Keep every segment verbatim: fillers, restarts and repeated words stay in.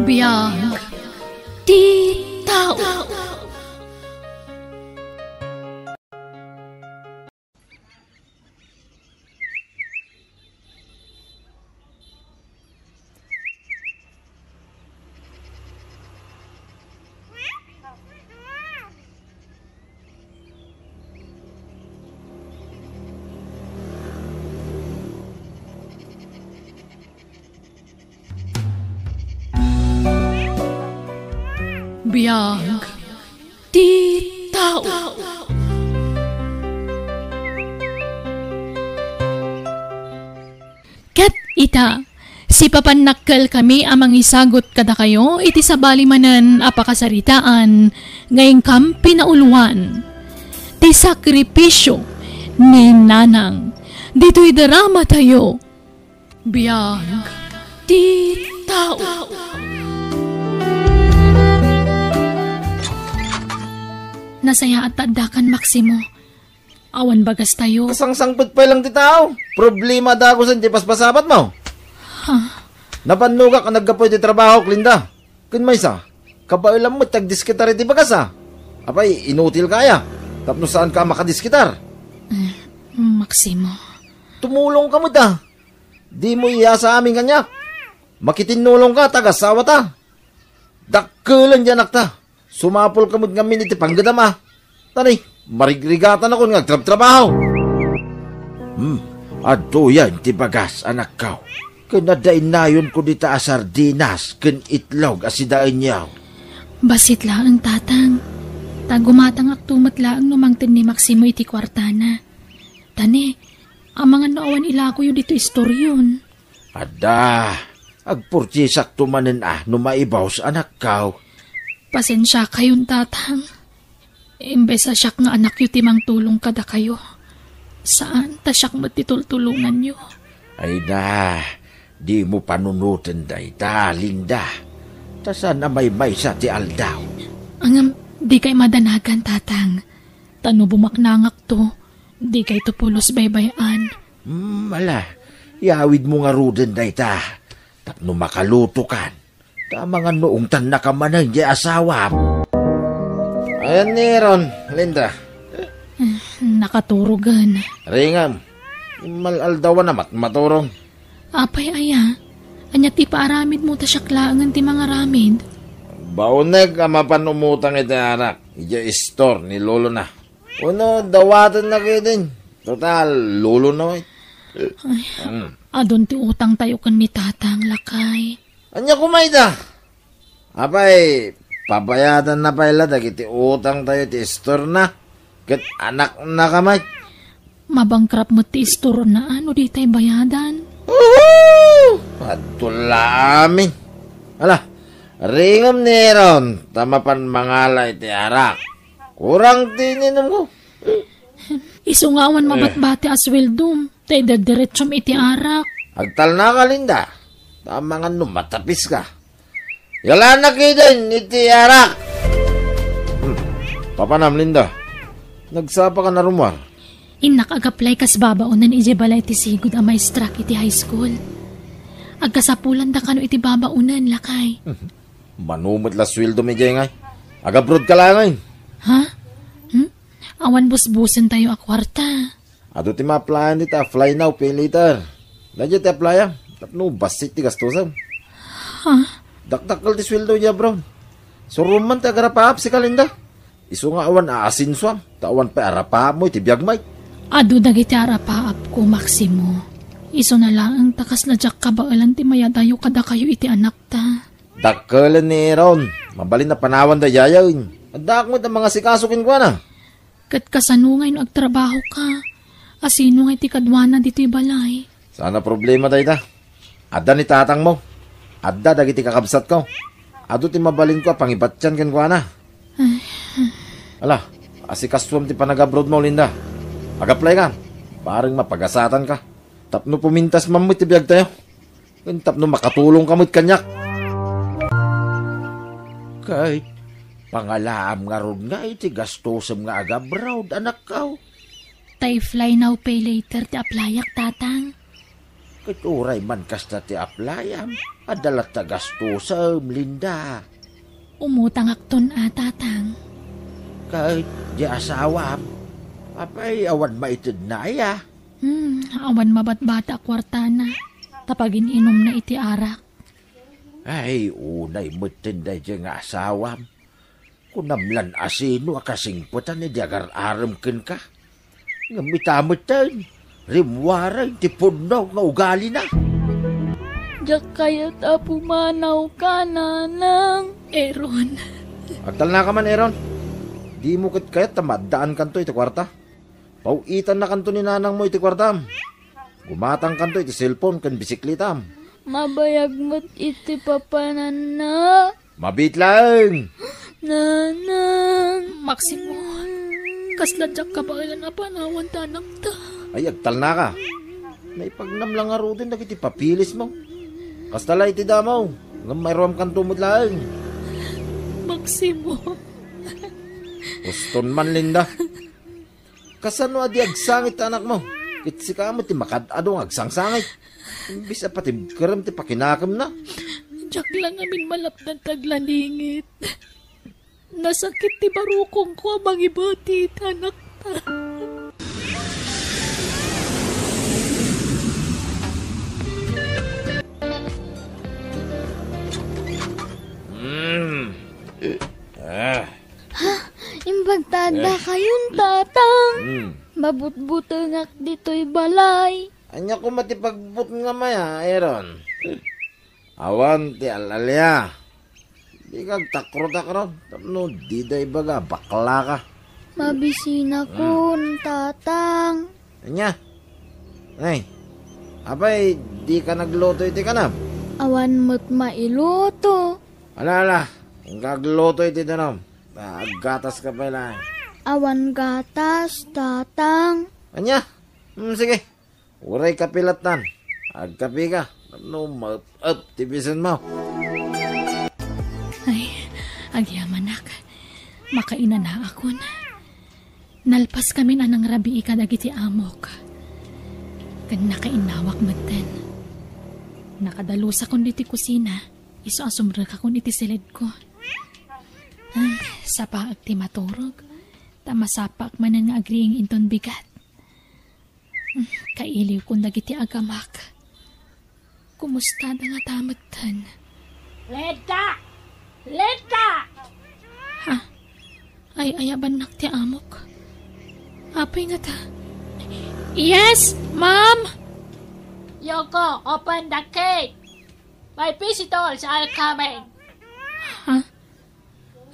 Biag ti tao. Biag ti tao. Ket ita, sipapannakkelkami a mangisagut kadakayo iti sabali manen a pakasaritaan nga inkam pinauluan. Ti sakripisio ni Nanang. Ditoy dramatayo, Biag ti tao. Nasayaat ta addakan, Maximo. Awan bagastayo. Kasangsangpet pay lang ti tao. Problema dagusen ti paspasabatmo. Ha? Napannogak a naggapu iti trabahok, Linda. Ken maysa, kabaelam met ti agdiskitar iti bagas, a. Apay, inutilka aya? Tapno saanka a makadiskitar. Eh, Maximo. Tumulongka met, a. Dimo iyasa amin kaniak. Makitinnulongka, ta agasawata. Dakkelen ti anakta. Sumapulka met ngamin iti panggedam, a. Tani, marigrigatanakon nga agtrabtrabaho. Hmm, adtoyen ti bagas, anakko. Ken adda innayonko dita a sardinas ken itlog a sidaenyo. Bassit laeng, Tatang. Ta gumatangakto met laeng no mangted ni Maximo iti kuartana. Tani, amangan no awan ilakoyo ditoy istoryon. Adda, agpurtiesakto manen a no maibus, anakko. Pasensiakayon, Tatang. Imbes a siak nga anakyo ti mangtulong kadakayo, saan ta siak met ti tultulonganyo. Ay na, dimo panunoten dayta, Linda. Ta saan a maymaysa ti aldaw. Ngem, dikay madanagan, Tatang. Ta no bumaknangakto, dikayto pulos baybay-an. Hmm, ala, iyawidmo ngaruden dayta, tapno makalutokan. Ta amangan no ungtannaka manen diay asawam. Ayan ni Aaron, Linda. Eh, nakaturogen. Ringam, immal-aldawan a matmaturog. Apay aya? Ania ti ipaaramidmo ta siak laengen ti mangaramid? Baunek a mapan umutang iti arak idiay istor ni lolona. Wenno dawatenna ketdin. Total, lolona met. Ay, hmm. Adun ti utangtayo ken ni Tatang, lakay. Ania koma ita? Apay, pabayadanna pay la dagiti utangtayo ti istorna, ket anaknaka met. Mabankrupt met ti istorna, a, no ditay bayadan. Uhu! Adto la amin. Ala, ringem ni Aaron, ta mapan mangala iti arak. Kurang ti ininumko. Isu nga awan mabatbati a sueldom, ta idederetsom iti arak. Agtalnaka, Linda. Ta amangan no matapiska. Yalanak iden iti arak. Hmm. Papanam, Linda. Nagsapaka a rummuar? Innak ag-apply kas babaonen idiay balay ti sigud a maestrak iti high school. Agkasapulan da kano iti babaonen, lakay. Mhm. Mano met la sueldom idiay ngay? Ag-abroad ka laengen. Ha? Hmm? Awan busbusentayo a kuarta. Adu ti ma-applyan dita a Fly Now, Pay Later. Daydiay ti apply-am, tapno bassit ti gastosem. Ha? Dakdakkel ti sueldo idiay abroad. Suroem man ti agarapaap, sika, Linda. Isu nga awan aasensoam, ta awan pay arapaapmo iti biagmo. Adu dagiti arapaapko, Maximo. Isuna laeng ta kasla diak kabaelan ti mayadayo kadakayo iti anakta. Dakkelen ni Aaron. Mabalin a panawan daydiay. Addaak met a mangasikaso kenkuana. Ket kasano ngay no agtrabahoka? Asino ngay ti kaduana ditoy balay? Saan a problema dayta. Adda ni tatangmo. Adda dagiti kakabsatko. Adu ti mabalinko a pangibatian kenkuana. Ay. Ala, asikasuem ti panag-abroadmo, Linda. Ag-apply ka. Bareng mapagasatanka. Tapno pumintas man met ti biagtayo. Ken tapno makatulongka met kaniak. Ket pangalaam ngarud nga iti gastosem nga ag-abroad, anakko. Ta Fly Now, Pay Later ti applyak, Tatang. Ket uray man kasta ti applyam, adda latta gastosem, Linda. Umutangakton a, Tatang. Ket di asawam, apay awan maitedna aya? Hmm, awan mabatbata a kuartana, ta pagin-inumna iti arak. Ay, unay metten daydiay nga asawam. Kunam lan a sino a kasingpetan idi agar-arem kenka. Ngem ita metten, rimmuaren ti pudno nga ugalina. Diak kayat a pumanawka, Nanang. Aaron. Agtalnaka man, Aaron. Dimo ket kayat ta maaddaankanto iti kuarta. Paw-itannakanto ni nanangmo iti kuartam. Gumatangkanto iti cellphone ken bisikletam. Mabayag met iti papananna. Mabiit laeng! Nanang! Maximo, kasla diak kabaelan a panawan ti anakta. Ay, agtalnaka. Naipagnam la ngaruden dagiti papilismo. Kasta la iti damo, ngem mairuamkanto met laeng. Maximo. Uston man, Linda. Kasano a di agsangit ti anakmo? Ket sika met ti makad-ado nga agsangsangit. Imbes a patibkerem ti pakinakemna. Diak la ngamin malapdan ti aglalingit. Nasakit ti barukongko a mangibati iti anakta. Mm. Ah. Ha? Imbag ta adda kayon, Tatang? Hmm. Mabutbutengak ditoy balay. Ania koma ti pagbutngam aya, Aaron? Awan ti al-alia. Dika agtakrotakro tapno dida ibaga, baklaka. Mabisinakon, Tatang. Ania? Ay, apay, dika nagluto iti kanam? Awan met mailuto. Ala, ala, inka agluto iti danum. Ah, aggataska pay laeng. Awan gatas, Tatang. Ania? Hmm, sige. Uray kapi lattan. Agkapika. Tapno maep-ep ti bisinmo. Ay, agyamanak. Makainanaakon. Nalpaskamin a nangrabii kadagiti amok. Ken nakainnawak metten. Nakadalusakon ditoy kusina, isu a sumrekakon iti siledko. Ah, sapaek ti maturog, ta masapaek manen nga agriing inton bigat. Hmm, kailiwkon dagiti agamak. Kumustada ngata metten? Letta! Letta! Ha? Ay-ayabannak ti amok. Apay ngata? Yes, ma'am! Yoko, open the gate! My visitors are coming! Ha?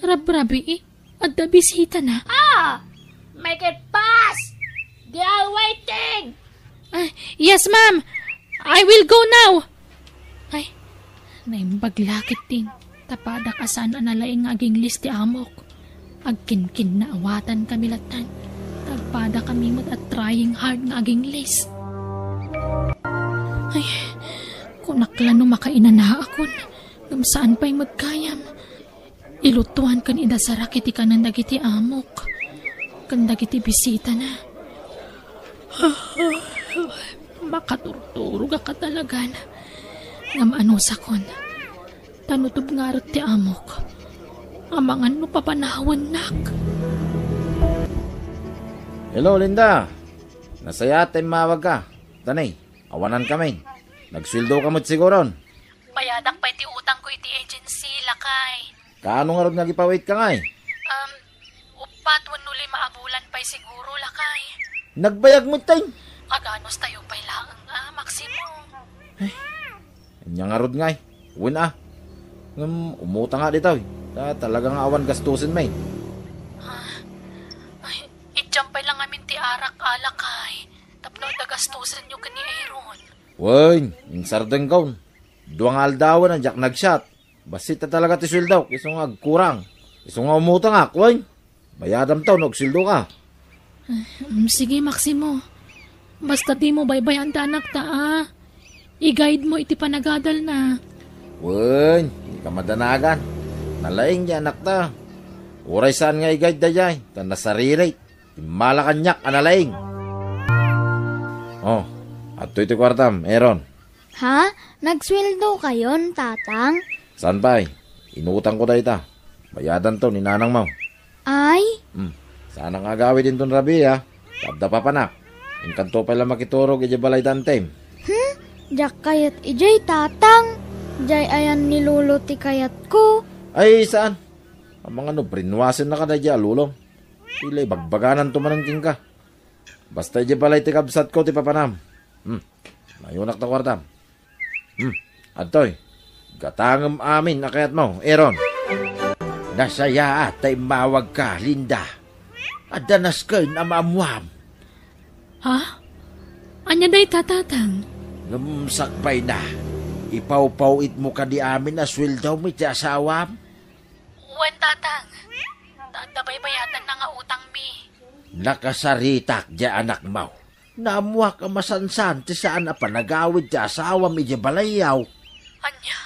Rabrabii, adda bisitana. Ah! Make it fast! They are waiting! Ah, yes, ma'am! I will go now! Ay, naimbag la ketdin. Ta padak a saan a nalaing nga aginglis ti amok. Agkinkinnaawatankami lattan. Ta agpadakami met a trying hard nga aginglis. Ay, kunak la no makainanaakon. Ngem saan pay met gayam. Ilutoan ken idasarak iti kanen dagiti amok ken dagiti bisitana. Makaturturogak a talagan. Ngem anusakon, ta no tubngarek ti amok, amangan no papanawannak. Hello, Linda. Nasayaat ta immawagka. Tani, awanankami. Nagsueldoka met siguron. Bayadak pay ti utangko iti agency, lakay. Kaano ngarud nga agipawitka ngay? Um, uppat wenno lima a bulan pay siguro, lakay. Nagbayag met tay? Aganustayo pay laeng, a, Maximo. Ania ngarud ngay? Wen a. Ngem umutanga ditoy. Ta talaga nga awan gastusen, men. Ah, ay, idiam pay la ngamin ti arak, a, lakay. Tapno adda gastusenyo ken ni Aaron. Wen, insardengkon. Dua nga aldawen a diak nagsiat. Bassit a talaga ti sueldok, isu nga agkurang. Isu nga umutangak, wen. Bayadamto no agsueldoka. Mm, sige, Maximo. Basta dimo baybay-an ti anakta, a. I-guide mo iti panagadalna. Wen, dika madanagan. Nalaing ti anakta. Uray saan nga i-guide daydiay, ta nasaririt. Immala kaniak a nalaing. Oh, adtoy ti kuartam, Aaron. Ha? Nagsueldokayon, Tatang? Saan pay? Inutangko dayta. Bayadanto ni nanangmo. Ay? Hmm. Saanak nga agawid inton rabii, a. Ta adda papanak. Inkanto pay la makiturog idiay balay da Antim. Hmm? Diak kayat idiay, Tatang. Diay ayan ni Lolo ti kayatko. Ay, saan? Amangan no brinwasennaka daydiay a lolom. Ti la ibagbagananto manen kenka. Basta idiay balay ti kabsatko ti papanam. Hmm. Mayunak ta kuartam. Hmm. Adtoy. Gatangem amin a kayatmo, Aaron. Nasayaat ta immawagka, Linda. Adda nasken a maammuam. Ha? Ania dayta, Tatang? Ngem sakbayna, ipawpaw-itmo kadi amin a sueldom iti asawam? Wen, Tatang. Ta adda baybayatanna nga utangmi. Nakasaritak diay anakmo. Naammuak a masansan ti saan a panagawid ti asawam idiay balayyo. Ania?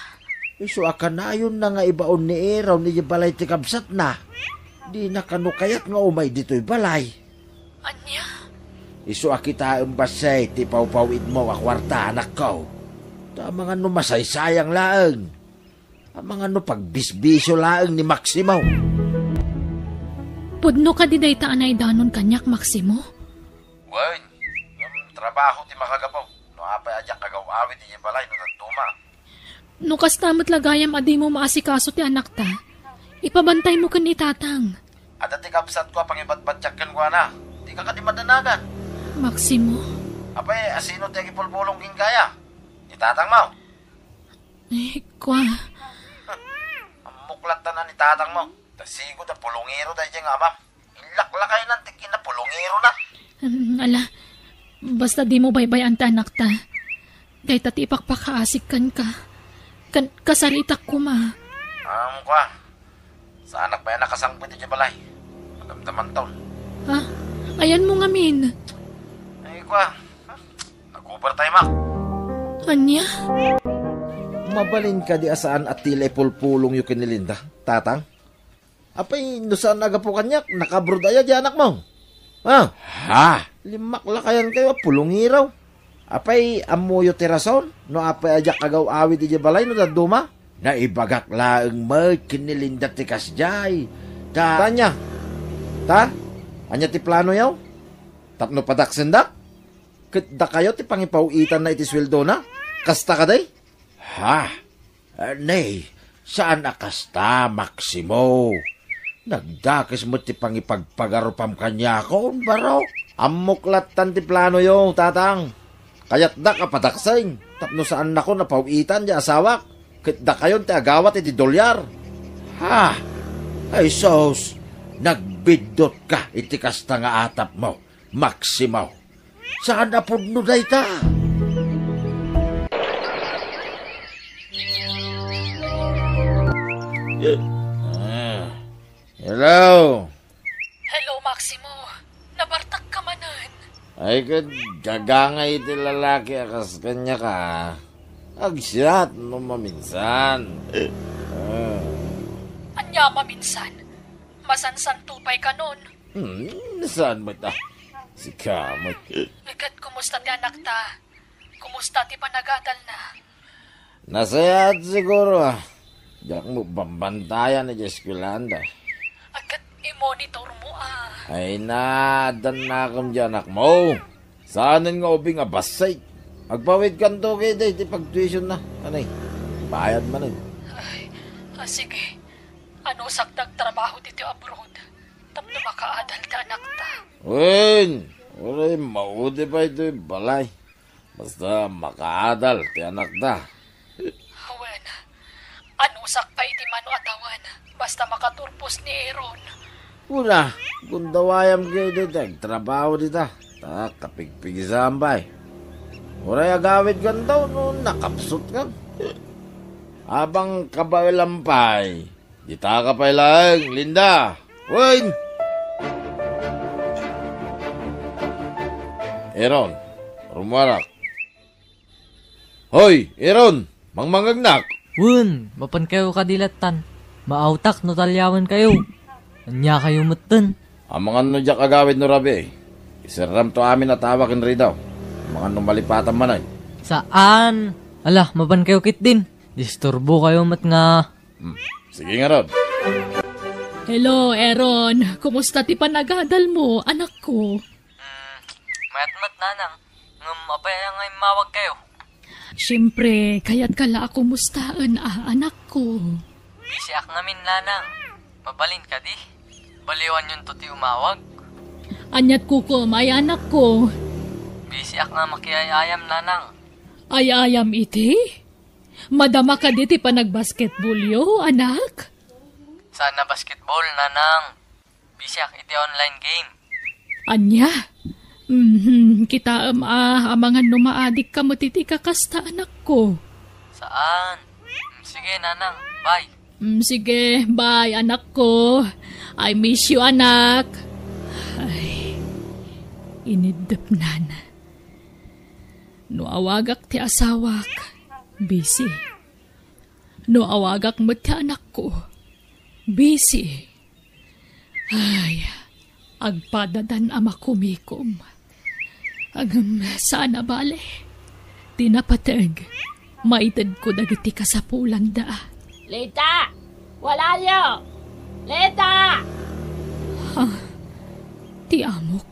Isu a kanayonna nga ibaon ni Aaron idiay balay ti kabsatna. Dina kano kayat nga umay ditoy balay. Ania? Isu a kitaem bassit ti pawpaw-itmo a kuarta, anakko. Ta amangan no masaysayang laeng. Amangan no pagbisbisio laeng ni Maximo. Pudno kadi dayta a naidanon kaniak, Maximo? Wen, ngem trabaho ti makagapu. No apay a diak agaw-awid idiay balay no dadduma. No kasta met la gayam a dimo maasikaso ti anakta, ipabantaymo ken ni Tatang. Adda ti kabsatko a pangibatbatiak kenkuana. Dika kadi madanagan. Maximo. Apay, asino ti agipulpulong kenka aya? Ni tatangmo? Eh, kua. Ammok latta a ni tatangmo. Ta sigud a pulongero daydiay nga amam. Inlaklakaynan ti kinapulongerona. Hmm, ala, basta dimo baybay-an ti anakta. Dayta ti ipakpakaasik kenka. Ken kasaritak koma. Am, kua. Saanak pay a nakasangpet idiay balay. Madamdamanton. Ha? Ayanmo ngamin? Ay, kua. Nag-overtime ak. Ania? Mabalin kadi a saan a ti la ipulpulongyo ken ni Linda, Tatang? Apay, no saan a gapu kaniak, nakabrod aya diay anakmo? Ha? Ha? Limaklakayankayo a pulongero. Apay, ammoyo ti rason no apay a diak agaw-awid idiay balay no dadduma? Naibagak laeng met ken ni Linda ti kasdiay. Ta— Ta ania? Ta? Ania ti planoyo? Tapno padaksendak? Ket dakayo ti pangipaw-itanna iti sueldona? Kasta kadi? Ha? Nay, saan a kasta, Maximo. Nagdakes met ti pangipagpagarupam kaniakon, barok. Ammok lattan ti planoyo, Tatang. Kayatdak a padaksen tapno saannakon a paw-itan ti asawak ket dakayon ti agawat iti dolyar. Ha? Ay sus, nagbiddutka iti kasta nga atapmo, Maximo. Saan a pudno dayta? Ah. Hello? Hello, Maximo. Nabartak ka manen. Ay, ket gagangay iti lalaki a kas kaniaka. Agsiat no maminsan. Ah. Ania maminsan? Masansanto pay kanon? Hmm, saan met a? Sika met. Ket kumusta ti anakta? Kumusta ti panagadalna? Nasayaat siguro, ah. Diak mo bambantayan idiay eskuelaanda. Ket imonitormo, ah. Ay, naaddan nakem diay anakmo. Saanen nga ubing a bassit. Agpawidkanto ketdi iti pagtuitionna. Anay, bayad manen. Ay, ah, sige. Anusak ti agtrabaho ditoy abroad tapno makaadal ti anakta. Wen, uray maudi pay itoy balay. Basta makaadal ti anakta. Wen, anusak pay iti mano a tawen, basta makaturpos ni Aaron. Kuna, gundawayam ketdi ti agtrabaho dita. Ta kapigpigisaan pay. Uray agawidkanto no nakapsutkan. Apay, kabaelam pay. Ditaka pay laeng, Linda. Wen! Aaron, rummuarak. Hoy, Aaron! Mangmangngegnak! Wen, mapankayo kadi lattan. Maawtak no taliawenkayo. Aniakayo metten? Amangan no diak agawid no rabii. Iserramto amin a tawa ken ridaw. Amangan no malipatam manen. Saan! Ala, mapankayo ketdin. Disturbokayo met nga. Hmm, sige ngarud. Hello, Aaron. Kumusta ti panagadalmo, anakko? Hmm, mayat met, nanang. Ngem apay aya nga immawagkayo? Siempre, kayatka la a kumustaen a, anakko. Busyak ngamin, nanang. Mabalin kadi? Baliwanyonto ti umawag. Ania't kukuem, ay anakko? Busyak nga makiay-ayam, nanang. Ay-ayam iti? Madama kadi ti panagbasketballyo, anak? Saan a basketball, nanang. Busyak iti online game. Ania? Mhm, kitaem a, amangan no maadikka met iti kakasta, anakko. Saan? Mm, sige, nanang. Bye. Mm, sige, bye, anakko. I miss you, anak. Ay, iniddepnan. No awagak ti asawak, busy. No awagak met ti anakko, busy. Ay, agpadadan a makumikom. Ngem saan a bale. Ti napateg, maitedko dagiti kasapulanda. Lita! Walayo! Lita! Ha? Ti amok.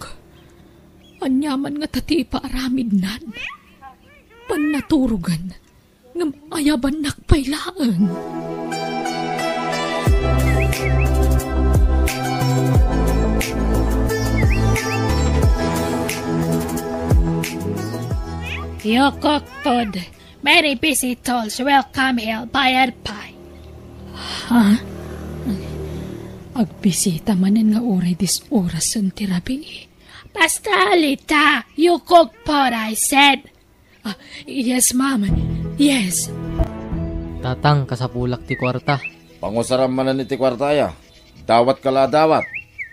Aniaman ngata ti ipaaramidnan? Pannaturogan. Ngem ayabannak pay laeng. You cook food. Many visitors will come here by and by. Ha? Agbisita manen nga uray dis-orasen ti rabii. Basta, Lita, you cook food, I said. Ah, yes, ma'am. Yes. Tatang, kasapulak ti kuarta. Pangusaram manen iti kuarta, aya. Dawatka la a dawat.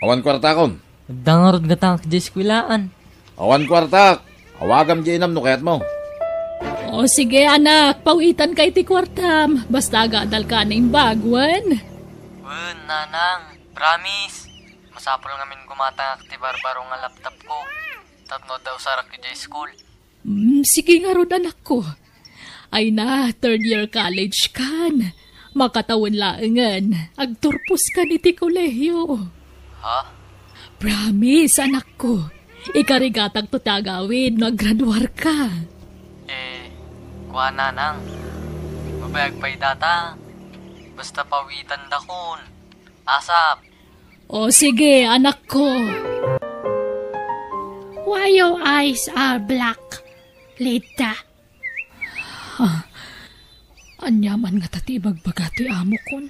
Awan kuartakon. Adda ngarud gatangak idiay eskuelaan. Awan kuartak. Awagam diay inam no kayatmo. O sige, anak, pawitanka iti kuartam. Basta agadalka a naimbag, wen? Wen, nanang. Promise. Masapul ngamin gumatangak ti barbaro nga laptopko tapno adda usarak idiay school. Mm, sige ngarud, anakko. Ay na, third year college kan. Makatawen laengen, agturpos kan iti kolehiyo. Ha? Promise, anakko. Ikarigatakto ti agawid no aggraduarka. Eh, kua, nanang. Mabayag pay data. Basta pawitandakon. Asap. O sige, anakko. Why your eyes are black, Lita? Ah, aniaman ngata ti ibagbaga ti amokon?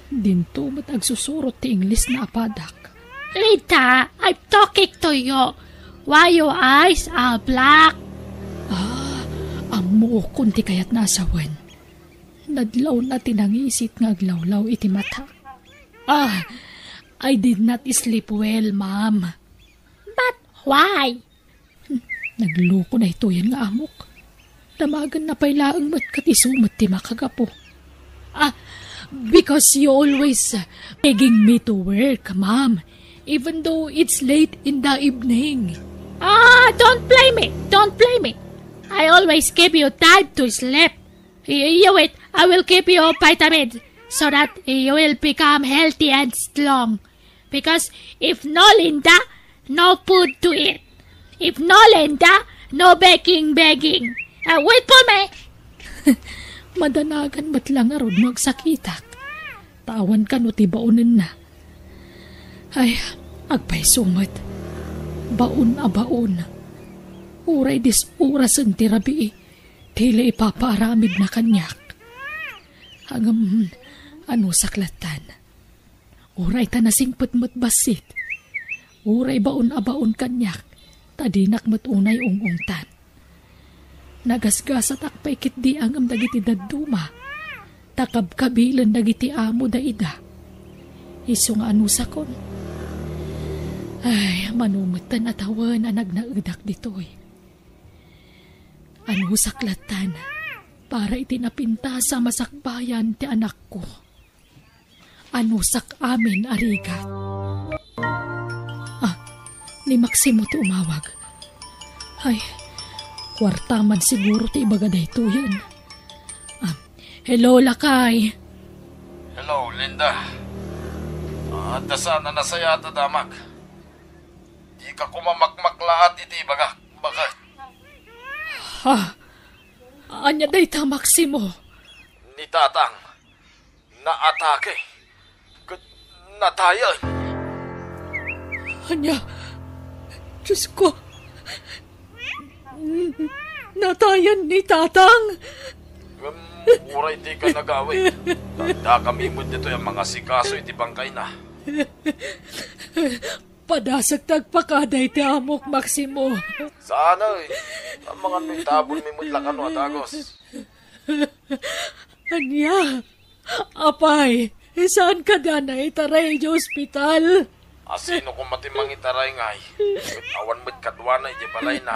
Dinto met agsusurot ti English na apadak. Lita, I'm talking to you. Why your eyes are black? Ah, ammookon ti kayatna a sawen. Nadlawna ti nangisit nga aglawlaw iti mata. Ah, I did not sleep well, ma'am. But why? Hmm, nagloko daytoyen nga amok. Damagenna pay laeng met ket isu met ti makagapu. Ah, because you always, uh, begging me to work, ma'am, even though it's late in the evening. Ah, don't play me! Don't play me! I always give you time to sleep. Y-, you wait, I will give you vitamins so that you will become healthy and strong. Because if no Linda, no food to eat. If no Linda, no begging, begging. Uh, wait for me. Madanagan met la ngarud no agsakitak. Ta awan kano ti baonenna. Ay, agpayso met. Baon a baon. Uray dis-orasen ti rabii, ti la ipapaaramidna kaniak. Ngem, anusak lattan. Uray ta nasingpet met bassit. Uray baon a baon kaniak, ta dinak met unay ung-ungtan. Nagasgasatak pay ketdi ngem dagiti dadduma, ta kabkabilen dagiti amo daida. Isu nga anusakon. Ay, mano metten a tawen a nagnaedak ditoy. Anusak lattan, para iti napintas a masakbayan ti anakko. Anusak amin a rigat. Ah, ni Maximo ti umawag. Ay, Kuarta man siguro ti ibaga daytoyen. Ah, hello, lakay. Hello, Linda. Adda saan a nasayaat a damag. Dika koma makmaklaat iti ibagak. Bakit? Ha? Ania dayta, Maximo? Ni Tatang, naatake. Ket natayen. Ania? Diosko. Natayen ni Tatang? Ngem uray dika nagawid, ta addakami met ditoy a mangasikaso iti bangkayna. Padasek ti agpakada iti amok, Maximo. Saan, oy. Amangan no itabonmi met la kano a dagus. Ania? Apay, saan kadi a naitaray iti ospital? A sino koma ti mangitaray ngay? Ket awan met kaduana iti balayna.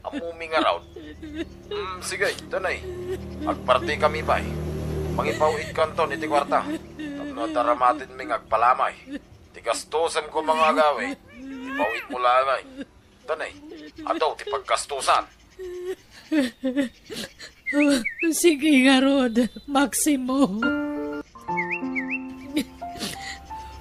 Ammom ngarud. Mm, sige, tanay. Agpartikami pay. Mangipaw-itkanton iti kuarta. Tapno adda ramatenmi nga agpalamay. Ti gastusem koma nga agawid, ipaw-itmo laeng. Tanay, adu ti paggastusan. Sige ngarud, Maximo.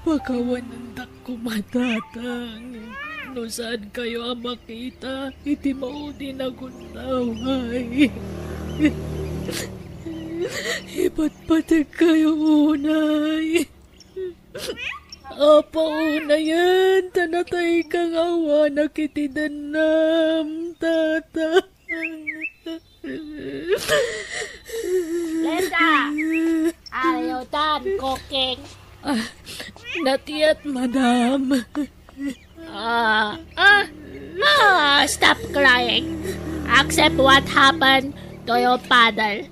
Pakawanendak koma, Tatang, no saankayo a makita iti maudi a gundaway. Ipatpategkayo unay. Apo, unayen, ta natayka nga awanak iti dennam, Tata. Linda! Are you done cooking? Ah, not yet, madam. Ah, ah, ah, stop crying. Accept what happened to your father.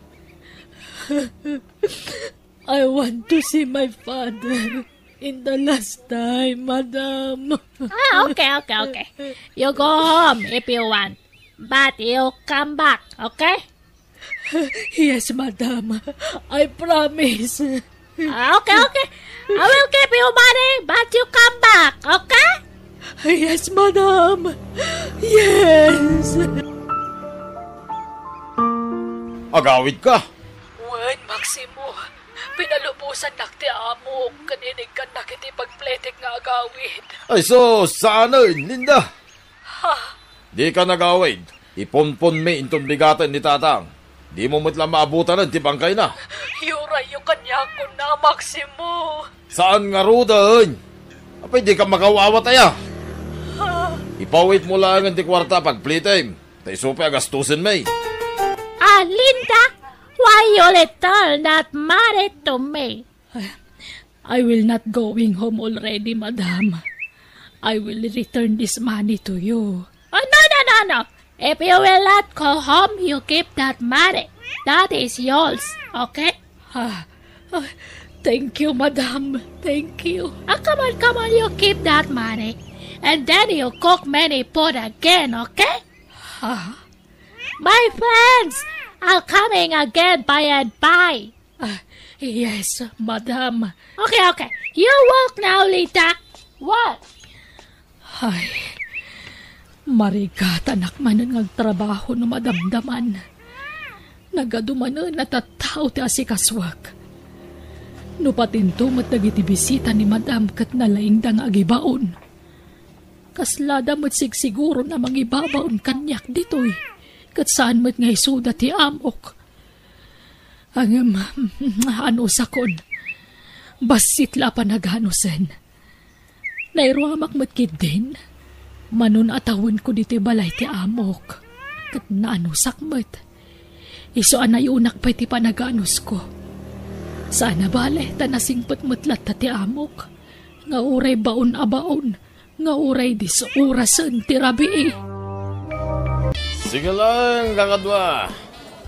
I want to see my father in the last time, madam. Ah, okay, okay, okay. You go home if you want. But you come back, okay? Yes, madam. I promise. Ah, okay, okay. I will give you money, but you come back, okay? Yes, madam. Yes. Agawid ka? Wen, Maximo, pinalubosannak ti amok ken inigkannak iti pagpletek nga agawid. Ay, sus, saanen, Linda? Ha? Dika nagawid. Ipunponmi inton bigaten ni Tatang. Dimo met la maabutanen ti bangkayna. Iurayyo kaniak kunam, Maximo. Saan ngaruden? Apay, dika makaw-awat aya? Ha? Ipaw-itmo laengen ti kuarta a pagplitem. Ta isu pay a gastusenmi. Ah, Linda, why you return that money to me? I will not going home already, madam. I will return this money to you. Oh, no, no, no, no. If you will not go home, you keep that money. That is yours, okay? Ah, ah, thank you, madam. Thank you. Ah, come on, come on, you keep that money. And then you cook many food again, okay? Huh? My friends are coming again by and by. Ah, yes, madam. Okay, okay. You walk now, Lita. Walk. Ay, marigatanak manen nga agtrabaho no madamdaman. Nagadu manen a tattao ti asikasuak. No patinto met dagiti bisita ni madam ket nalaingda nga agibaon. Kaslada met sigsiguro a mangibabaon kaniak ditoy, ket saan met nga isuda ti amok. Ngem, anusakon, bassit la a panaganusen. Nairuamak met ketdin, manon a tawenko ditoy balay ti amok, ket naanusak met. Isu a nayunak pay ti panaganusko. Saan a bale, ta nasingpet met latta ti amok, nga uray baon a baon, nga uray dis-orasen ti rabii. Sige lang, kakadua.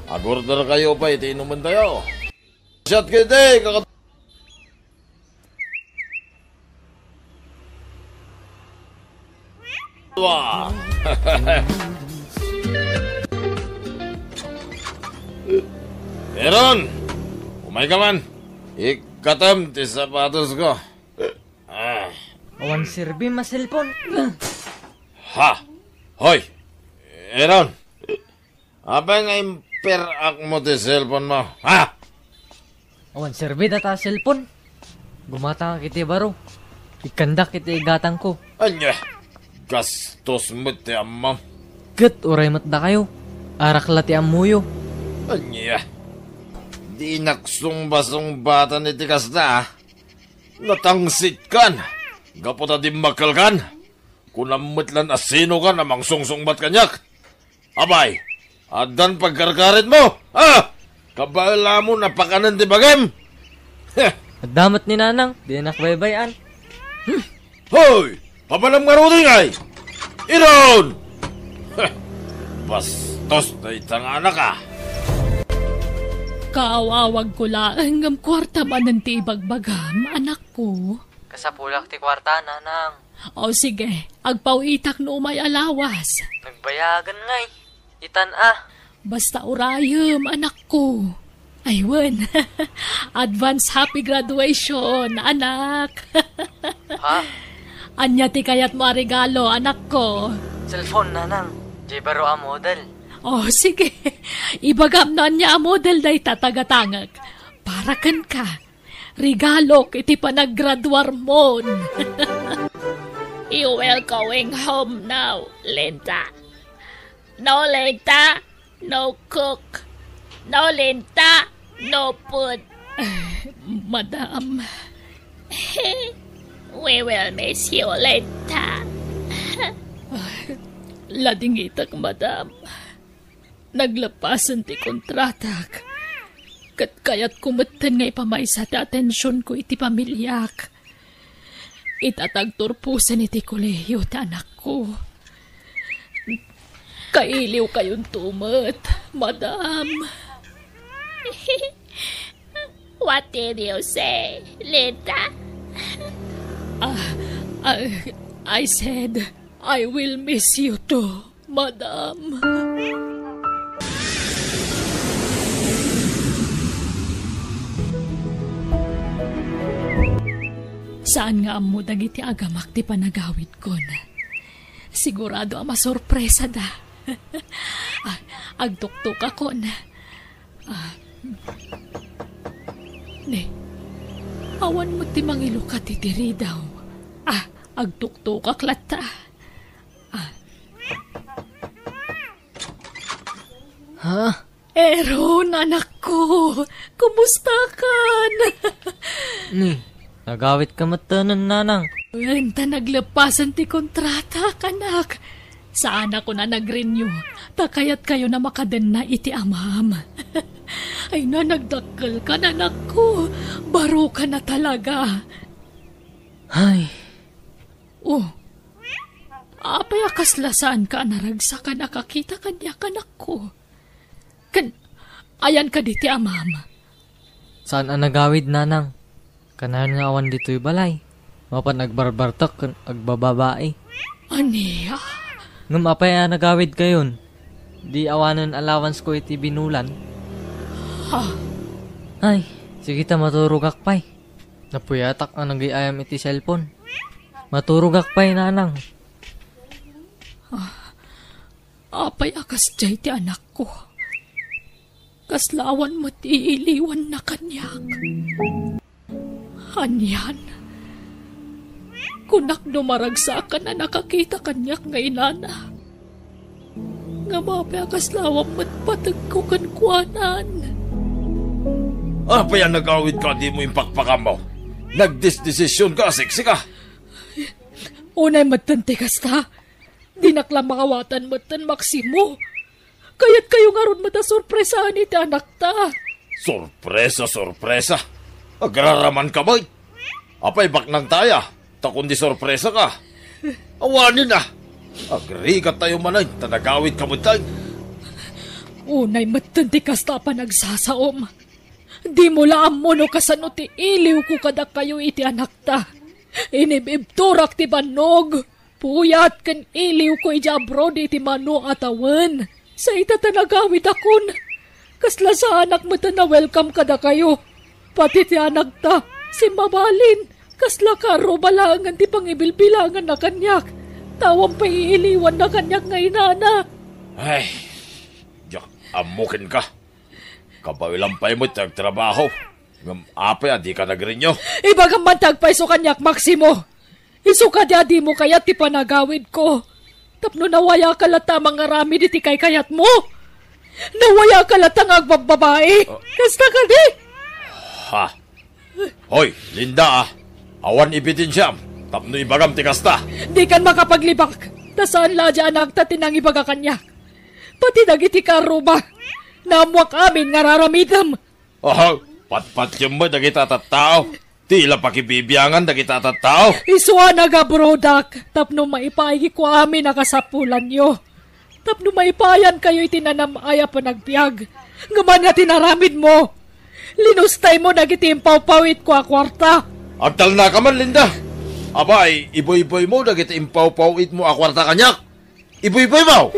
Agorder kayo pay ti inumentayo. Shot kiti, kakadua. Aaron, umay ka man. Ikkatem ti sapatos ko. Ah. Awan serbi, ma cellphone. Ha? Hoy! Aaron! Apay nga imperakmo ti cellphone mo, ha? Awan serbi data cellphone. Gumatangak iti baro. Ikkandak iti igatangko. Ania? Gastos met ti ammom. Ket uray met dakayo. Arak la ti ammoyo. Ania? Dinak sungbasungbatan iti kasta, a? Natangsitkan. Gapu ta dimmakkelkan. Kunam met lan a sinokan a mangsungsungbat kaniak. Apay, addan pagkarkaritmo? Ha? Kabaelamon a pakanen ti bagim? Heh! Adda met ni Nanang, dinak baybay-an. Hoy! Papanam ngaruden, ay! Iron! Heh! Bastos dayta nga anak, a! Kaaw-awagko laeng ngem kuarta manen ti ibagbagam, anakko. Kasapulak ti kuarta, Nanang. O sige, agpaw-itak no umay a lawas. Nagbayagen ngay. Itan a. Basta urayem, anakko. Ay, wen. Advance happy graduation, anak. Ha? Ania ti kayatmo a regalo, anakko? Cellphone, Nanang. Diay baro a model. O, sige. Ibagam no ania a model dayta, tagatangek. Para kenka. Regalok iti panaggraduarmon. You will going home now, Linda. No Linda, no cook. No Linda, no food. Madam. We will miss you, Linda. Ladingitak, madam. Naglepasen ti kontratak. Ket kayatko metten nga ipamaysa ti atensionko iti pamiliak. Ita ta agturposen iti kolehiyo ti anakko. Kailiwkayonto met, madam. What did you say, Linda? Ah, ah, I said, I will miss you too. Madam. Saan nga ammo dagiti agamak ti panagawidkon. Sigurado a masorpresada. Ah, agtuktokakon. Ah. Ne, awan met ti mangilukat iti ridaw. Ah, agtuktokak latta. Ah. Ha? Aaron, anakko, kumustakan? Ni, nagawidka metten, nanang. Wen, ta naglepasen ti kontratak, anak. Saanakon a nag-renew, ta kayatkayon a makadenna iti amam. Ay na, nagdakkelkan, anakko. Barokan a talaga. Ay. Oh, apay a kasla saanka a naragsak a nakakita kaniak, anakko? Ken, ayan kadi ti amam? Saan a nagawid, nanang. Kanayon nga awan ditoy balay. Mapan agbarbartek ken agbababai. Ania? Ngem apay a nagawidkayon? Di awanen allowance ko iti binulan? Ha? Ay, sige ta maturogak pay. Napuyatak a nagay-ayam iti cellphone. Maturogak pay, nanang. Ah, apay a kasdiay ti anakko? Kasla awan met iiliwanna kaniak. Anian? Kunak no maragsakan a nakakita kaniak nga inana. Ngem apay a kasla awan met pategko kenkuanan? Apay a nagawidka a dimo impakpakammo? Nagdesdesisionka a seksika? Unay metten ti kasta. Dinak la maawatan metten, Maximo. Kayatkayo ngarud met a sorpresaen iti anakta. Sorpresa, sorpresa. Agraramanka met. Apay baknangta aya? Ta kundi sorpresaka. Awanen a. Agrigattayo manen ta nagawidka metten. Unay metten ti kasta a panagsasaom. Dimo la ammo no kasano ti iliwko kadakayo iti anakta. Inib-ibturak ti bannog. Puyat ken iliwko idiay abroad iti mano a tawen. Sa ita ta nagawidakon, kasla saanak met a na-welcome kadakayo. Pati ti anakta, simmabalin, kasla karruba laengen ti pangibilbilanganna kaniak. Ta awan pay iiliwanna kaniak nga inana. Ay, diak Ammo kenka. Kabaelam pay met ti agtrabaho. Ngem apay a dika nagrenyo? Ibagam man ti agpayso kaniak, Maximo. Isu kadi a dimo kayat ti panagawidko. Tapno nawayaka latta a mangaramid iti kaykayatmo. Nawayaka latta nga agbabbabai. Ah. Kasta kadi? Ha? Hoy, Linda, ah. Awan ebidensam tapno ibagam ti kasta. Dikan makapaglibak. Ta saan la a di anakta ti nangibaga kaniak. Pati dagiti karruba. Naammoak amin nga raramidem. Aha, patpatiem met dagiti a tattao. Ti la pakibibiangan dagiti a tattao. Isu a nagabrodak tapno maipaayko amin a kasapulanyo. Tapno maipayankayo iti nanam-ay a panagbiag. Ngem ania ti naramidmo? Linustaymo dagiti impawpawitko a kuarta. Agtalnaka man, Linda. Abay, ibuyboymo dagiti impawpawitmo a kuarta kaniak. Ibuyboymo!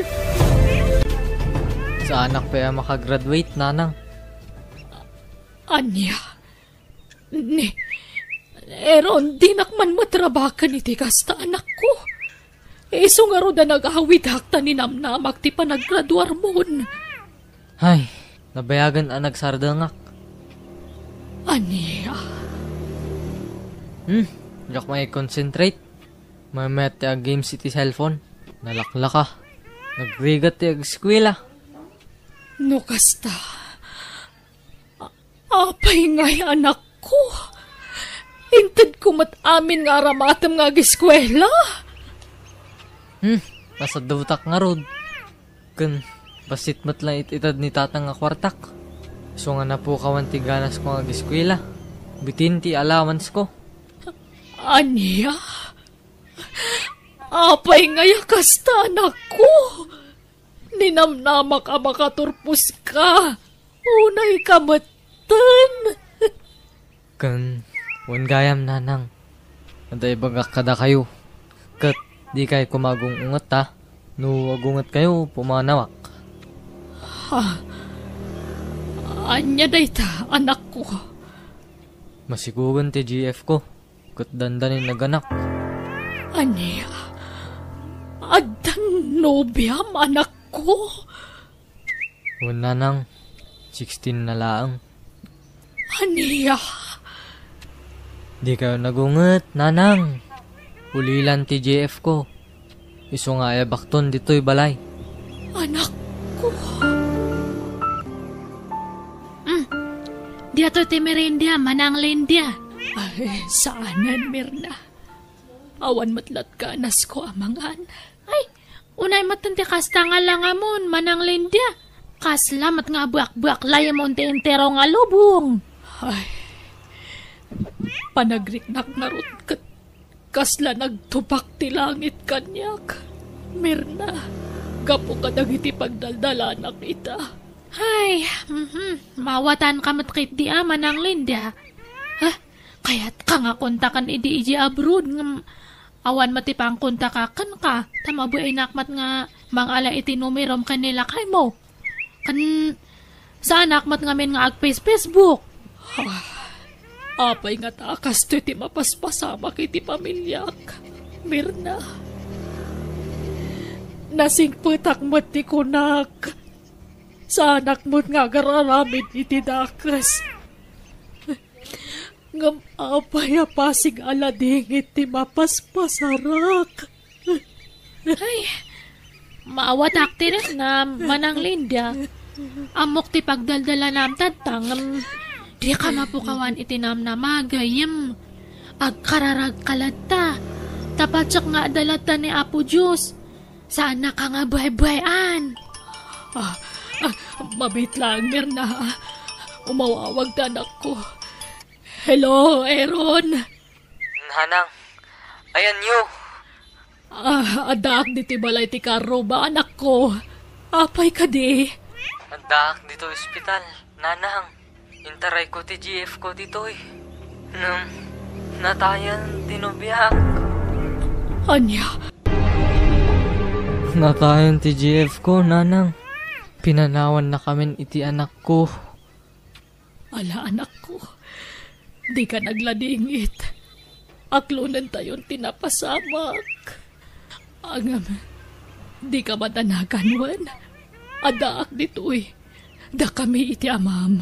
Saanak pay a makagraduate, nanang. Ania? Ni, Aaron, dinak man matrabaken iti kasta, anakko. Isu ngarud a nagawidak ta ninamnamak ti panaggraduarmon. Ay, nabayagen a nagsardengak. Ania? Hmm, diak mai-concentrate. Maymayat ti ag-games iti cellphone. Nalaklaka. Nagrigat ti ageskuela. No kasta, a-, apay ngay, anakko? Intedko met amin nga aramatem nga ageskuela. Hmm, nasaddutak ngarud. Ken, bassit met lang it-ited ni tatang nga kuartak. Isu nga napukawan ti ganasko nga ageskuela. Bitin ti allowance ko. Ania? Apay ngay a kasta, anakko? Ninamnamak a makaturposka. Unayka metten. Ken, wen gayam, nanang. Adda ibagak kadakayo. Ket, dikay koma agung-unget, ta. No agungetkayo, pumanawak. Ha? Ania dayta, anakko? Masikugen ti G F ko. Ket dandani naganak. Ania? Addan nobiam, anakko? Wen, nanang, sixteen na laeng. Ania? Dikayo nagunget, nanang. Ulilan ti G F ko. Isu nga ayabakton ditoy balay. Anakko. Mm. Diatoy ti merienda, Manang Linda. Ay, saanen, Mirna. Awan met la't ganasko a mangan. Ay, unay met ti kasta nga langamon, Manang Linda. Kasla met nga buak-buak layamon ti entero nga lubong. Ay, panagriknak ngarud ket kasla nagtupak ti langit kaniak, Mirna, gapu kadagiti pagdaldalanak ita. Ay, mhm, mawatanka met ketdi a, Manang Linda. Ha? Kayatka nga kontaken idi idiay abroad, ngem awan met ti pangkontaka kenka, ta mabiinak met nga mangala iti numerom ken ni lakaymo. Ken saanak met ngamin nga ag-Face-, Facebook. Ah, apay ngata a kastoy ti mapaspasamak iti pamiliak, Mirna? Nasingpetak met ti kunak. Saanak met nga agar-aramid iti dakes. Ngem apay a pasig a ladingit ti mapaspasarak? Ay, maawatak ti riknam, Manang Linda. Ammok ti pagdaldalanam tatta, ngem dika mapukawan iti namnama, gayyem. Agkararagka latta. Ta patsak nga adda latta ni Apo Dios. Saannaka nga baybay-an. Ah, ah, mabiit laeng, Mirna. Umawawag ti anakko. Hello, Aaron. Nanang, ayanyo? Ah, addaak ditoy balay ti karruba, anakko. Apay kadi? Addaak ditoy ospital, nanang. Intarayko ti G F ko ditoy. Ngem, natayen ti nobiak. Ania? Natayen ti G F ko, nanang. Pinanawannakamin iti anakko. Ala, anakko, dika nagladingit. Aklonentayon ti napasamak. Ngem, dika madanagan wen? Addaak ditoy. Dakami iti amam.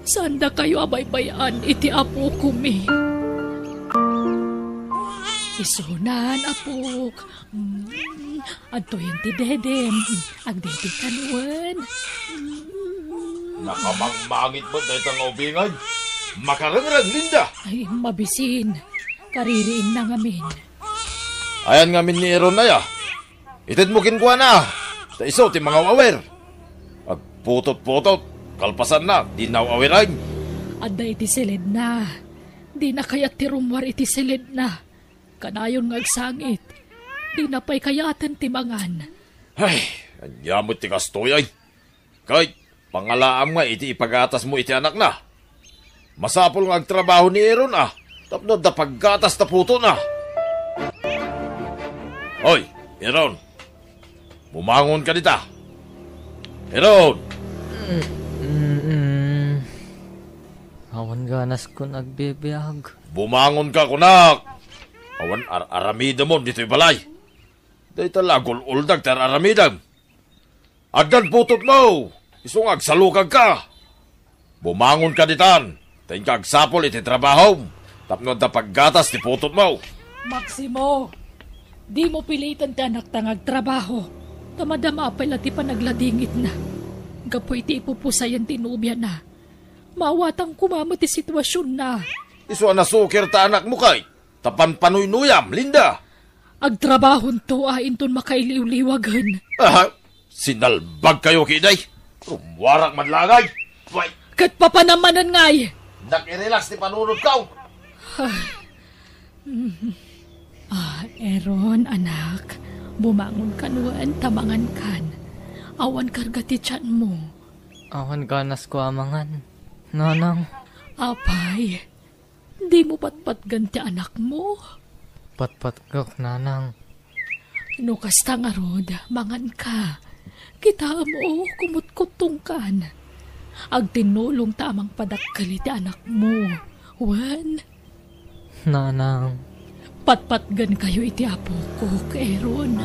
Saan dakayo a baybay-an iti apokomi? Isunan, apok. Mm, adtoyen ti dedem. Agdede ka wen. Nakamangmangit met dayta nga ubingay. Makarengreng, Linda. Ay, mabisin. Kaririingna ngamin. Ayan ngamin ni Aaron aya. Itedmo kenkuana, ta isu ti mangaw-awir. Agputot-putot, kalpasanna, di naw-awiren. Adda iti siledna. Dina kayat ti rummuar iti siledna. Kanayon nga agsangit. Dina pay kayaten ti mangan. Ay, ania met ti kastoy, ay? Ket, pangalaam nga iti ipagatasmo iti anakna. Masapul nga agtrabaho ni Aaron, a, tapno adda paggatas ta putotna. Hoy, Aaron. Bumangon ka dita. Aaron! Mm, mm, mm. Awan ganaskon agbibiag. Bumangon ka, kunak! Awan ar-aramidemon ditoy balay. Dayta la agul-uldag ti ar-aramidem. Addan putotmo! Isu nga agsalukagka! Bumangon ka ditan, ta inka agsapul iti trabahom, tapno adda paggatas ti putotmo. Maximo, dimo piliten ti anakta nga agtrabaho, ta madama pay la ti panagladingitna. Gapu iti ipupusayan ti nobiana, maawatan koma met ti situasionna. Isu a nasukir ta anakmo kay, ta panpanuynuyam, Linda. Agtrabahonto a inton makailiwliwagen. Aha, sinalbagkayo kidi. Rummuarak man la ngay. Way. Ket papanam manen ngay. Nakirelax ti panunotko. Ah, Aaron, anak, bumangon kan wen ta mangan kan. Awan karga ti tianmo. Awan ganasko a mangan, nanang. Apay, dimo patpatgen ti anakmo? Patpatgek, nanang. No kasta ngarud, manganka. Kitaem, o, kumutkuttongkan. Agtinnulongta a mangpadakkel iti anakmo. Wen? Nanang. Patpatgenkayo iti apokok, Aaron.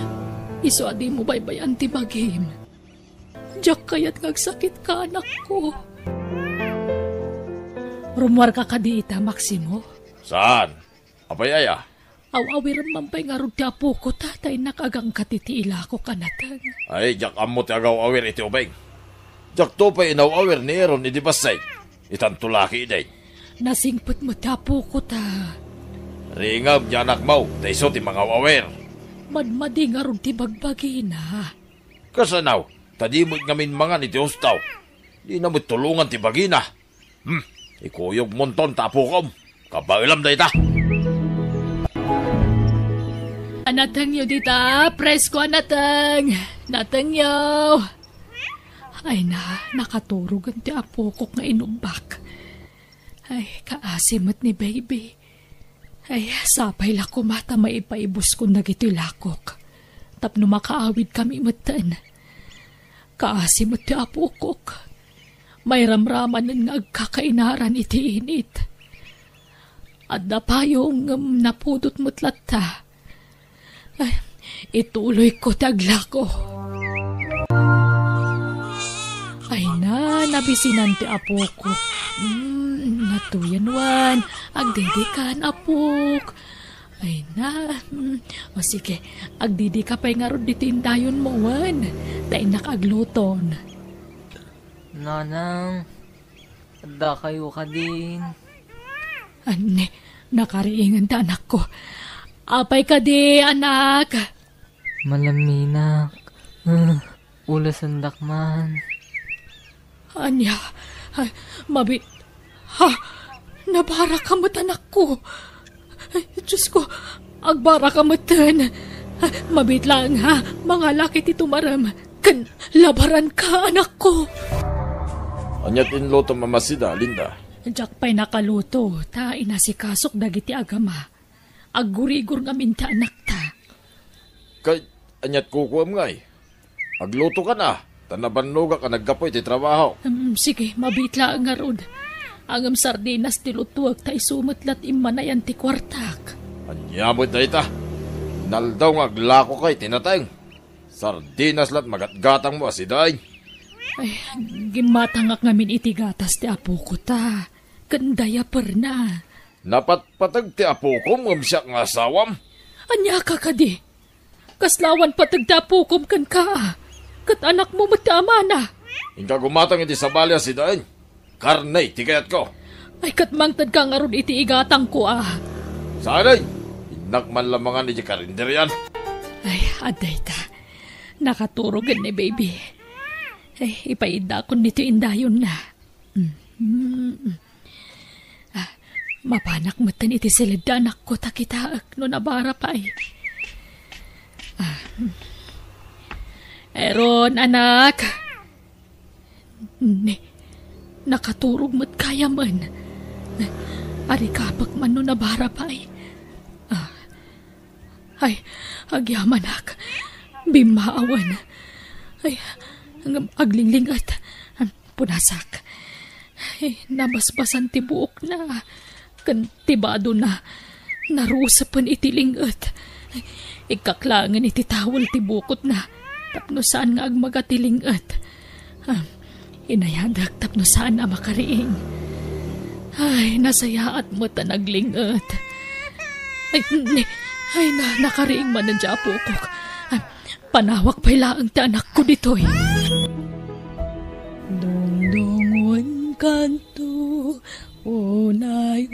Isu a dimo baybay-an ti bagim. Diak kayat nga agsakitka, anakko. Rummuarka kadi ita, Maximo? Saan? Apay aya? Aw-awirem man pay ngarud ti apokota, ta innak agangkat iti ilakok a nateng. Ay, diak ammo ti agaw-awir iti ubing. Diakto pay inaw-awir ni Aaron idi bassit. Itanto la ketdin. Nasingpet met ti apokota. Ringem ti anakmo, ta isu ti mangaw-awir. Madmadi ngarud ti bagbagina. Kasano? Ta di met ngamin mangan iti husto. Dina met tulongan ti bagina. Hmm, ikuyogmonton ta apokom. Kabaelam dayta. Natengyo dita, presko a nateng. Natengyo. Ay na, nakaturogen ti apokok nga inubbak. Ay, kaasi met ni baby. Ay, sapay la koma ta maipaibuskon dagitoy lakok. Tapno makaawidkami metten. Kaasi met ti apokok. Mairamramanen nga agkakainaran iti init. Adda payong ngem napudot met latta. Ay, ituloyko ti aglako. Ay na, nabisinan ti apokok. Mm, natuyen wen. Agdedikan, apok. Ay na. Mm, o sige, agdedika pay ngarud ditoy indayonmo wen. Ta innak agluton. Nanang, addakayo kadin? Anne, nakariingen ti anakko. Apay kadi, anak? Malaminak. Ah, ulasendak man. Ania? Ay, mabit-, ha? Nabaraka met, anakko. Ay, Diyos ko, agbaraka metten. Ay, mabit laeng, ha? Mangalak iti tumarem. Ken labaranka, anakko. Ania ti inlutom a masida, Linda? Diak pay nakaluto, ta inasikasok dagiti agama. Aggurigor ngamin ti anakta. Kay, aniat kukuam ngay? Aglutokan a, ta nabannogak a naggapu iti trabaho. Em, sige, mabiit laeng ngarud. Ngem sardinas ti lutuek ta isu met lat immanayan ti kuartak. Ania met dayta? Naldaw nga aglakokay ti nateng. Sardinas lat magatgatangmo a sidain. Ay, gimmatangak ngamin iti gatas ti apoko ta, ken diaperna. Napatpateg ti apokom ngem siak nga asawam? Ania ka kadi? Kasla awan pateg ti apokom kenka, ket anakmo met ti amana. Inka gumatang iti sabali a sidaen. Karne ti kayatko. Ay, ket mangtedka ngarud iti igatangko a. Saan? Innak man la mangan iti karinderian. Ay, adda ita. Nakaturogen ni baby. Ay, ipaiddakon ditoy indayonna. Mm. Ah, mapanak metten iti siled ti anakko ta kitaek no nabara pay. Ah, mm. Eron, anak. Ni, nakaturog met gayamen. Arikapek man no nabara pay. Ah. Ay, agyamanak. Bimmaawen. Ay, ngem aglinglinget. Punasak. Ay, nabasbasan ti buokna. Ken ti badona, narusepen iti linget. Ikkak laengen iti tawel ti bukotna tapno saan nga agmaga ti linget. Ah, inayadek tapno saan a makariing. Ay, nasayaat met a naglinget. Ay, ni, ay, na, nakariing manen ti apokok. Ah, panawak pay laeng ti anakko ditoy. Dungdungon kanto, unay-unay.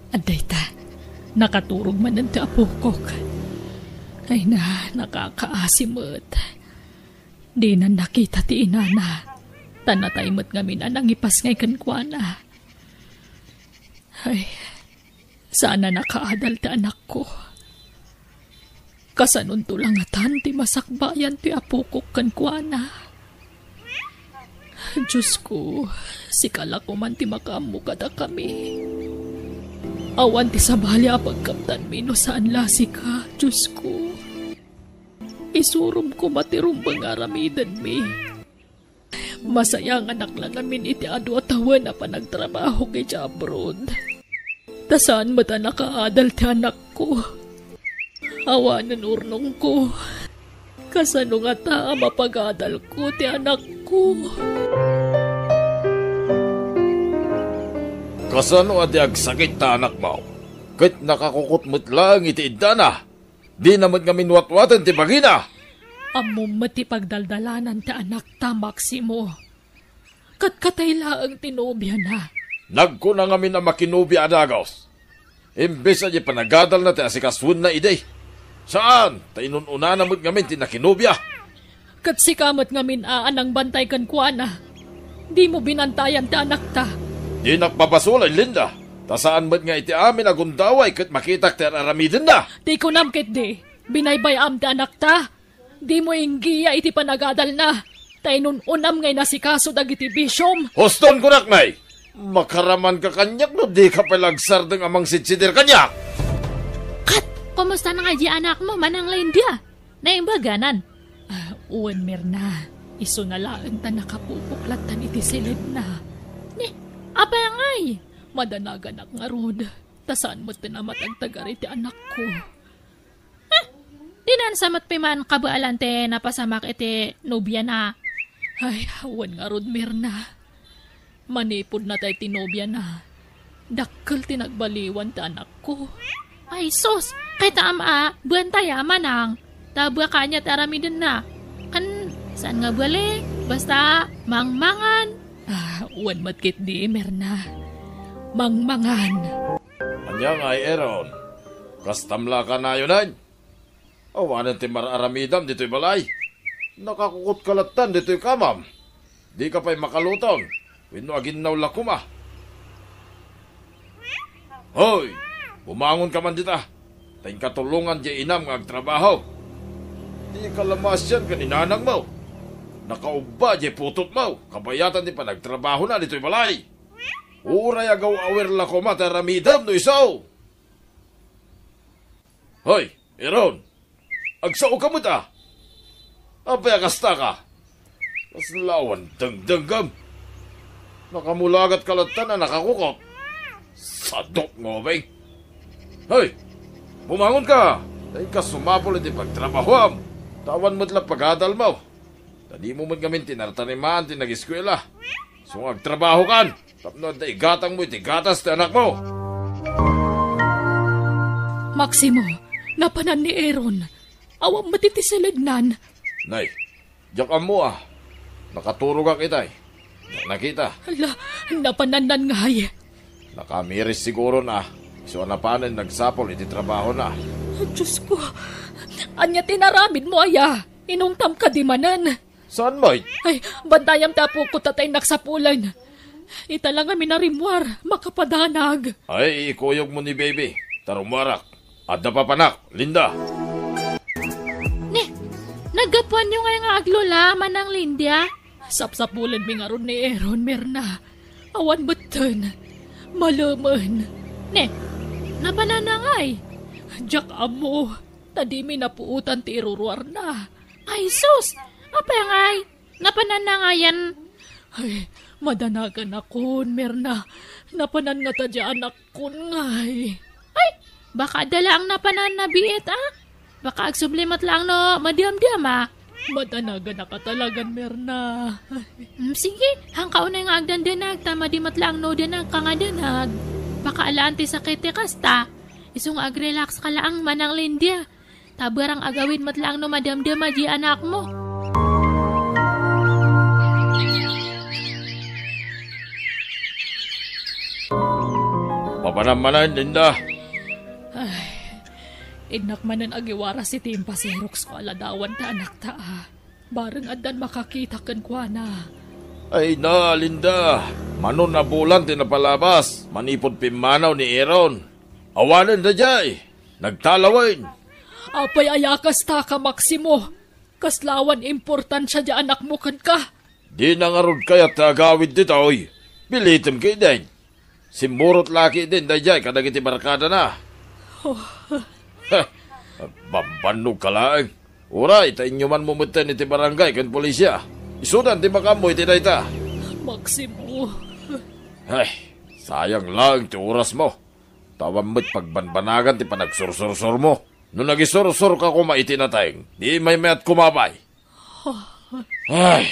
Adda ita, nakaturog manen ti apokok. Ay na, nakakaasi met. Dinan nakita ti inana, ta natay met ngamin a nangipasngay kenkuana. Ay, saan a nakaadal ti anakko. Kasanonto la ngatan ti masakbayan ti apokok kenkuana? Diosko, sika la koman ti makaammo kadakami. Awan ti sabali a pagkaptanmi no saan la sika, Diosko. Isurom koma ti rumbeng nga aramidenmi. Masayanganak la ngamin iti adu a tawen a panagtrabahok iti abroad. Ta saan met a nakaadal ti anakko. Awanen urnongko. Kasano ngata a mapagadalko ti anakko? Kasano a di agsakit ta anakmo? Ket nakakukot met laeng iti iddana. Dina met ngamin watwaten ti bagina. Ammom met ti pagdaldalanan ti anakta, Maximo. Ket katay laeng ti nobiana. Nagkuna ngamin a makinobia a dagus. Imbes a di panagadalna ti asikasuenna idi. Saan, ta inun-unana met ngamin ti nakinobia. Ket sika met ngamin a nangbantay kenkuana. Dimo binantayan ti anakta. Dinak pabasolay, Linda. Ta saan met nga iti amin a gundaway ket makitak ti ar-aramidenna. Ti kunam ketdi, binaybay-am ti anakta. Dimo inggiya iti panagadalna. Ta inun-unam nga inasikaso dagiti bisiom. Huston, kunak, Nay! Makaramanka kaniak no dika pay la agsardeng a mangsidsidir kaniak. Kat, kumusta na nga di anakmo, Manang Linda? Naimbaganan. Ah, wen, Mirna. Isuna laeng ta nakapupok lattan iti siledna. Ni, apay ngay? Madanaganak ngarud. Ta saan met ti namatagtagar iti anakko. Ah, dinan sa met piman kabaelan ti napasamak iti nobiana. Ay, wen ngarud, Mirna. Manipud natay ti nobiana, dakkel ti nagbaliwan ti anakko. Ay, sus! Kayta am a, buantaya, Manang. Ta bua kaniak ti aramidenna. Kan, saan nga bali? Basta, mangmangan. Ah, wen met ketdi, Mirna. Mangmangan. Ania ngay, Aaron? Kastam la a kanayonen? Awanen ti mar-aramidam ditoy balay. Nakakukotka lattan ditoy kamam. Dika pay makaluton wenno aginnaw la koma. Hoy! Bumangonka man dita, ta inka tulongan diay inam nga agtrabaho. Dika la maasian ken ni nanangmo. Nakaubba diay putotmo, kabayatan ti panagtrabahona ditoy balay. Uray agaw-awir la koma ti aramidem no isu. Hoy, Aaron! Agsaoka met a! Apay a kastaka? Kasla awan dengdenggem. Nakamulagatka lattan a nakakukot. Sadok nga ubing. Hoy! Bumangonka! Dayta sumapul iti pagtrabahuam. Ta awan met la pagadalmo. Ta dimo met ngamin tinartarimaan ti nageskuela. Isu nga agtrabahokan tapno adda igatangmo iti gatas ti anakmo. Maximo, napanan ni Aaron. Awan met iti silegnan. Nay, diak ammo a. Nakaturogak itay. Diak nakita. Ala, napanannan ngay. Nakamiris siguro na. Isu a napanen nagsapul iti trabahona. Diyos ko, ania ti inaramidmo aya? Inungtam kadi manen? Saan met? Ay, bantayam ti apok ta tay naksapulan. Ita la ngamin a rimmuar, makapadanag. Ay, ikuyogmo ni baby. Ta rummuarak. Adda papanak, Linda. Ne, naggapuanyo ngay nga aglula, Manang Linda? Sapsapulenmi ngarud ni Aaron, Mirna. Awan metten. Malemen. Ne, napananna ngay? Diak ammo. Ta dimi napuotan ti iruruarna. Ay, sus! Apay ngay? Napananna ngayen? Ay, madanaganakon, Mirna. Napanan ngata diay anakkon ngay. Ay, baka adda laeng napananna biit, a? Baka agsubli met laeng no madiamdiam, a? Madanaganaka talagan, Mirna. Mm, sige, haanka unay nga agdandanag, ta madi met laeng no danagka nga danag. Baka alaan ti sakit ti kasta. Isu nga agrelaxka laeng, Manang Linda. Ta barang agawid met laeng no madamdama diay anakmo. Papanam manen, Linda. Ay, innak manen agiwaras iti impaseroksko a ladawan ti anakta, a. Bareng addan makakita kenkuana. Ay na, Linda. Mano a bulan ti napalabas manipud pimmanaw ni Aaron. Awanen daydiay. Nagtalawen. Apay aya kasta ka, Maximo? Kasla awan importansia diay anakmo kenka? Dina ngarud kayat ti agawid ditoy. Pilitem ketdin. Simmurot la ketdin daydiay kadagiti barkadana. Oh. Heh, bambannogka laeng. Uray, ta inyumanmo metten iti barangay ken polisia. Isudan ti makaammo iti dayta. Maximo. Ay, sayang laeng ti orasmo. Ta awan met pagbanbanagan ti panagsursursurmo. No nagisursurka koma iti nateng, di maymayat koma pay. Ay,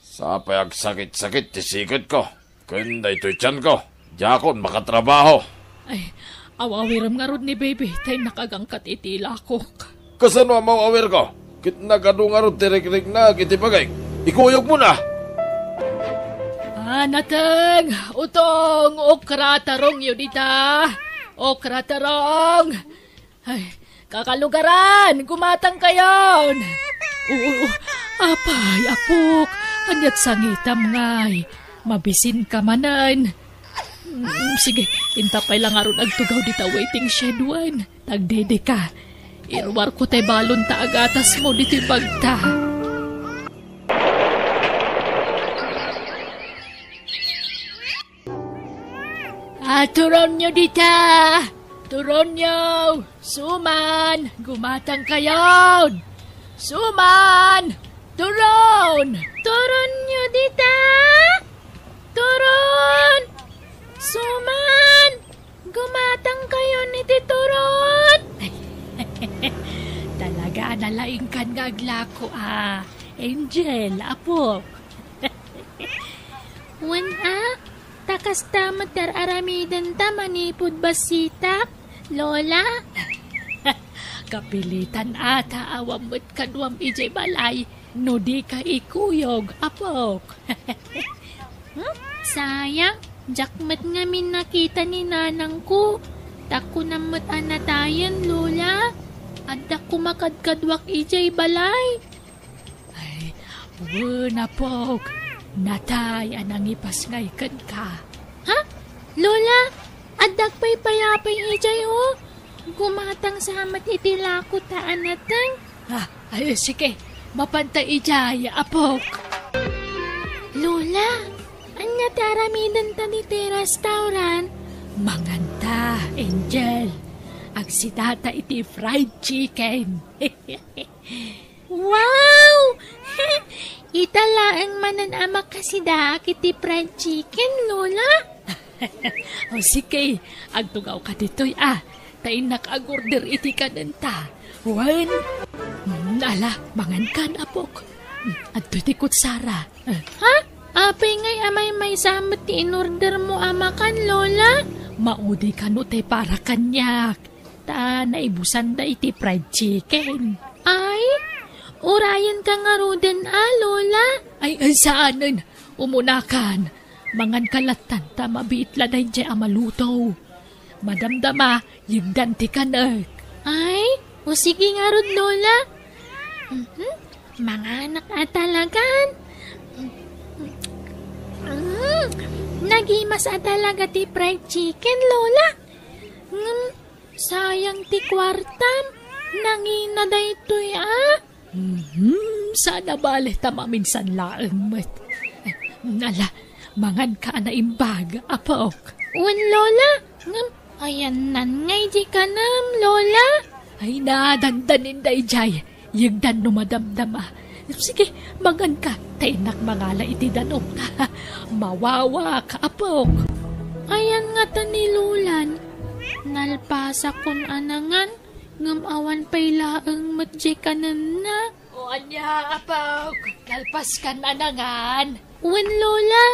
sapay agsakit-sakit ti siketko ken daytoy tianko. Diakon makatrabaho. Ay, aw-awirem ngarud ni baby, ta innak agangkat iti ilakok. Kasano a maw-awirko? Ket nagadu ngarud ti rikriknak iti bagik. Ikuyogmon a. Ah, nateng, utong, okra tarongyo dita. Okra tarong. Ay, kakalugaran, gumatangkayon. Oo, apay, apok, aniat sangitam ngay? Mabisinka manen. Mm, sige, inta pay la ngarud agtugaw dita waiting shed wen. Tagdedeka. Iruarko tay balon ta agatasmo ditoy bagta. Ah, turonyo dita! Turonyo! Suman! Gumatangkayon! Suman! Turon! Turonyo dita! Turon! Suman! Gumatangkayon iti turon! Talaga a nalaingkan nga aglako, a. Angel, apok. Wen, a, ta kasta met ti ar-aramidenta manipud bassitak, Lola. Kapilitan a ta awan met kaduam idiay balay no dika ikuyog, apok. Hmm? Sayang, diak met ngamin nakita ni nanangko. Ta kunam met a natayen, Lola. Adda koma kadkaduak idiay balay. Ay, wen, apok. Natay a nangipas ngay kenka. Ha? Lola, addak pay paypay idiay, o. Gumatang sa met iti lako ta a nateng. Ah, ay, sige. Mapanta idiay, apok. Lola, ania ti aramidenta ditoy restaurant? Manganta, Angel. Agsidata iti fried chicken. Wow! Ita laeng manen a makasidaak iti fried chicken, Lola. O, sige, agtugawka ditoy, a. ta innak agorder iti kanenta. Wen, mm, ala, mangankan, apok. Mm, adtoy ti kutsara. Eh. Ha? Apay ngay a maymaysa met ti inordermo a makan, Lola? Maudi kano ti para kaniak. Ta naibusanda iti fried chicken. Ay, urayenka ngaruden a, Lola? Ay, ay, saanen. Umunakan. Manganka lattan ta mabiit la daydiay a maluto. Madamdama, yegdan ti kanek. Ay, o sige ngarud, Lola. Mhm. Manganak a talagan. Mm, nagimas a talaga ti fried chicken, Lola. Ngem, sayang ti kuartam. Nangina daytoy, a. Mhm, saan a bale ta maminsan laeng met. Ala, manganka a naimbag, apok. Wen, Lola, ngem ayannan ngay di kanem, Lola? Ay, nadandanin daydiay. Yegdan no madamdama. Sige, manganka, ta innak mangala iti danum. Mawawak, apok. Ayan ngata ni Lolan. Nalpasakon a nangan. Ngem awan pay laeng met diay kanenna. O ania, apok? Nalpaskan a nangan? Wen, Lola.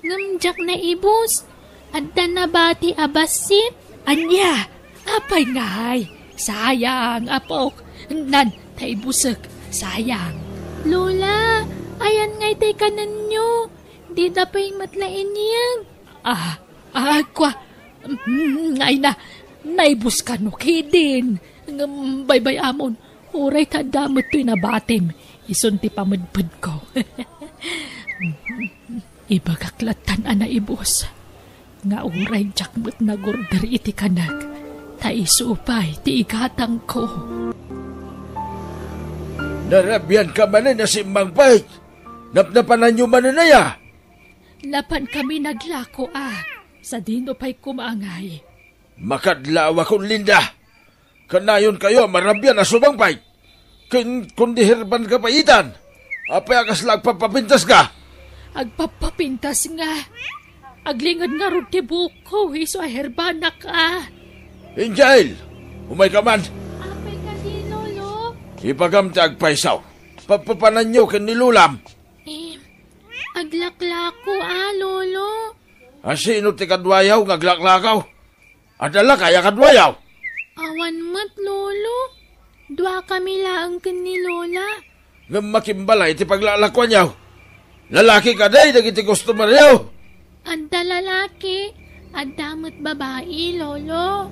Ngem diak naibus. Adda nabati a bassit. Ania? Apay ngay? Sayang, apok. Nan, ta ibusek. Sayang. Lola, ayan ngay tay kanenyo. Dida pay met la inyeg. Ah, ah, kua. Mm, ay na, naibus kano kidin. Ngem baybay-amon, uray ta adda met toy nabatim, isun ti pamedpedko. Ibagak lattan a naibus, nga uray diak met nagorder iti kanek, ta isu pay ti igatangko. Narabianka manen a simmangpet? Napnapananyo manen aya? Napankami naglako a, sadino pay koma ngay? Makadlawakon, Linda. Kanayonkayo a marabian a sumangpet. Ken, kundi herbanka pay itan. Apay a kasla agpapapintaska? Agpapapintas nga. Aglinged ngarud ti buokko, isu a herbanak a. Angel, umayka man. Apay kadi, Lolo? Ibagam ti agpayso. Papapananyo ken ni Lolam. Eh, aglaklako a, Lolo. A, sino ti kaduayo nga aglaklako? Adda lakay a kaduayo? Awan met, Lolo. Duakami laeng ken ni Lola. Ngem makimbalay ti paglaklakuanyo. Lalaki kadi dagiti customeryo? Adda lalaki, adda met babai, Lolo.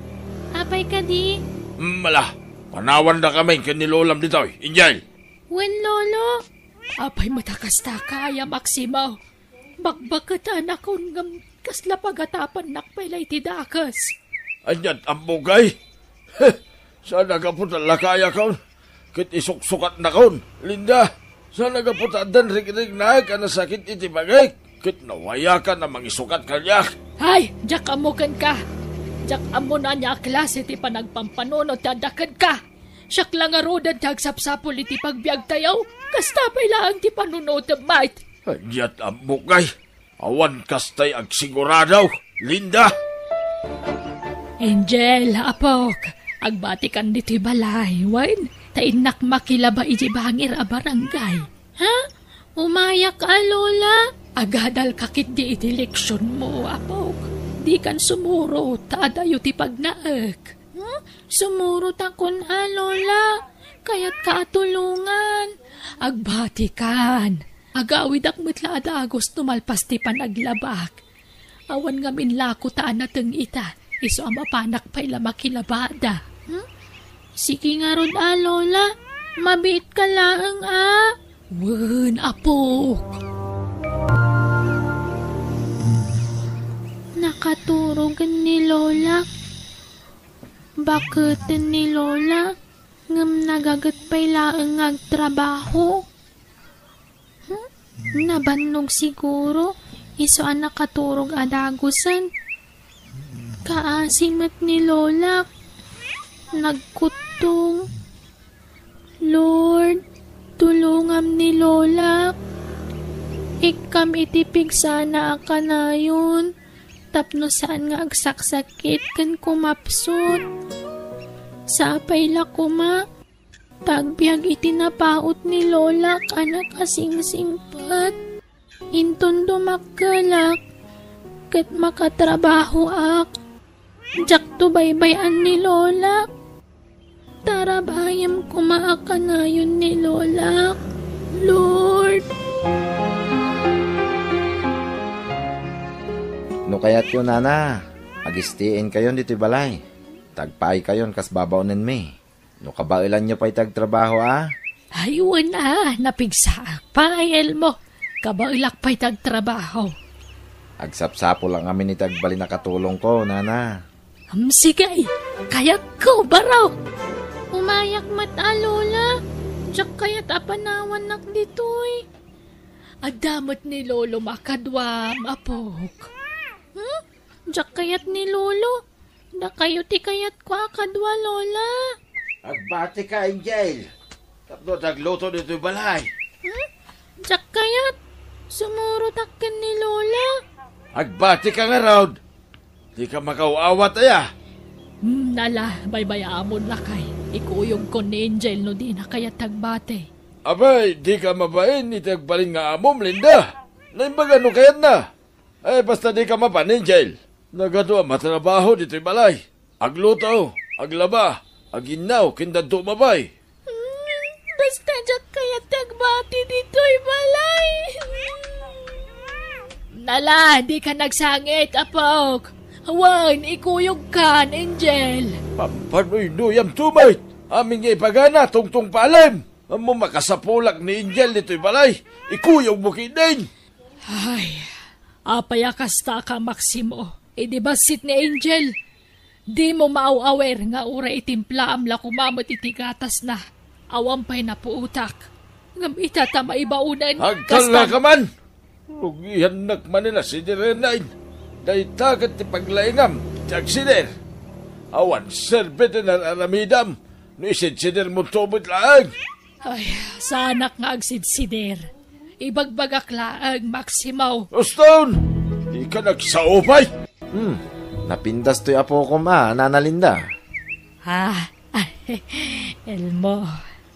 Apay kadi? Mm, ala, panawandakami ken ni Lolam ditoy, Angel. Wen, Lolo. Apay met a kasta, Maximo? Bakbaketanakon ngem kasla pagatapannak pay la iti dakes. Ania't ammok, ay? Saan a gapu ta lakayakon ket isuksukatnakon, Linda? Saan a gapu ta addan rigrignaek a nasakit iti bagik ket nawayakan a mangisukat kaniak? Ay, diak ammo kenka. Diak ammo no ania a klase ti panagpampanunot ti adda kenka. Siak la ngaruden ti agsapsapul iti pagbiagtayo. Kasta pay laeng ti panunotem, Mike. Ania't ammok, ay? Awan kastay agsigurado, Linda. Angel, apok, agbatikan ditoy balay, wen ta innak makilaba iti bangir a barangay. Ha? Umayak a, Lola. Agadalka ketdi iti leksionmo, apok. Dikan sumuro, ta adayo ti pagnaek. Hmm? Sumurotakon a, Lola. Kayatka a tulongan. Agbatikan. Agawidak met la a dagus no malpas ti panaglabak. Awan ngamin lako ta a nateng ita, isu a mapanak pay la makilabada. Hmm? Sige ngarud a, Lola. Mabiitka laeng a. Wen, apok. Nakaturogen ni Lola. Baketen ni Lola, ngem nagaget pay laeng nga agtrabaho. Hmm? Nabannog siguro, isu a nakaturog a dagusen. Kaasi met ni Lola. Nagkuttong. Lord, tulongam ni Lola. Ikkam iti pigsana a kanayon, tapno saan nga agsaksakit ken kumapsut. Sapay la koma, ta agbiag iti napaut ni Lolak a nakasingsingpet. Inton dumakkelak, ket makatrabahoak. Diakto baybay-an ni Lolak. Tarabayem koma a kanayon ni Lolak. Lord! No kayatyo, nana, agistienkayon ditoy balay. Tagpaaykayon kas babaonenmi. No kabaelanyo pay ti agtrabaho, a? Ay, wen a, napigsaak pay, Elmo. Kabaelak pay ti agtrabaho. Agsapsapulak ngamin iti agbalin a katulongko, nana. Am, sige, kayatko, Barok. Umayak met a, Lola. Diak kayat a panawannak ditoy. Adda met ni Lolom a kaduam, apok. Hmm? Diak kayat ni Lolo. Dakayo ti kayatko a kadua, Lola. Agbatika, Angel. Tapno dagluto ditoy balay. Hmm? Diak kayat. Sumurotak ken ni Lola. Agbatika ngarud. Dika makaw-awat aya. Hmm, ala, baybay-amon lakay. Ikuyogkon ni Angel no dina kayat agbati. Abay, dika mabain iti agbalin nga amom, Linda. Naimbag no kayatna. Ay, basta dika mapan, Angel. Nagadu a matrabaho ditoy balay. Agluto, aglaba, aginnaw, ken daddo umabay. Hmm, basta diak kayat ti agbati ditoy balay. Nala, dika nagsangit, apok. Wen, ikuyogkan, Angel. Pampanuynuyam tumet. Amin nga ipagana, tungtungpalem. Ammo makasapulak ni Angel ditoy balay. Ikuyogmo ketdin. Ay, apay a kasta ka, Maximo? Idi bassit ni Angel, dimo maaw-awer nga uray itimplaam la koma met iti gatasna. Awan pay napuotak. Ngem ita ta maibaonen, agkalla kasta ka man! Rugiannak manen a sidirenan. Dayta ket ti paglaingam ti agsider. Awan serbi ti nar-aramidam no isidsidermo tumet laeng. Ay, saanak nga agsidsider. Ibagbagak laeng, Maximo. Uston! Dika nagsao pay! Hmm, napintas toy apokom a, Nana Linda. Ah, Elmo.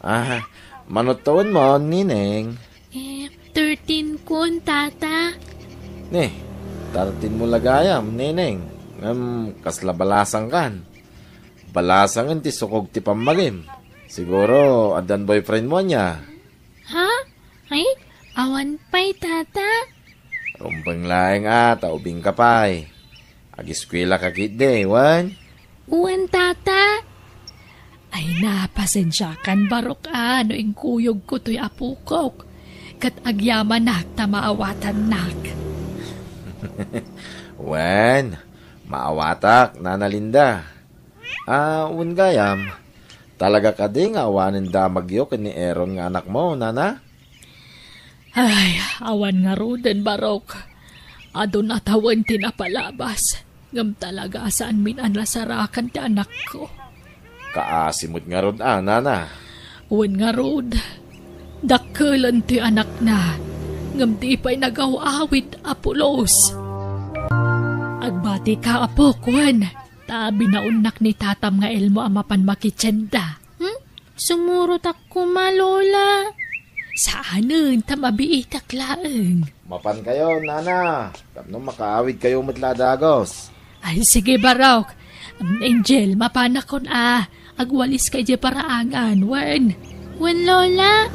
Ah, mano tawenmo, Nineng? Eh, thirteen kon, Tata. Ne, thirteen mo la gayam, Nineng. Ngem, kasla balasangkan. Balasangen ti sukog ti pammagim. Siguro, addan boyfriendmo ania? Ha? Ay, awan pay, Tata. Rumbeng laeng a, ta ubingka pay. Agiskuelaka ketdi, wen? Wen, Tata. Ay, pasensiakan, Barok a, no inkuyogko toy apokok. Ket agyamanak ta maawatannak. Wen, maawatak, Nana Linda. Ah, wen gayam, talaga kadi nga awanen damagyo ken ni Aaron nga anakmo, Nana? Ay, awan ngaruden, Barok. Adun a tawen ti napalabas, ngem talaga a saanmin a nasarakan ti anakko. Kaasi met ngarud a, Nana. Wen ngarud, dakkelen ti anakna, ngem di pay nagaw-awid a pulos. Agbatika, apok, wen. Ta binaonnak ni tatam nga Elmo a mapan makitienda. Hmm? Sumurotak koma, Lola. Saanen, ta mabiitak laeng. Mapankayo, Nana. Tapno makaawidkayo met la a dagus. Ay, sige, Barok. Angel, mapanakon a. Agwaliska idiay paraangan, wen. Wen, Lola.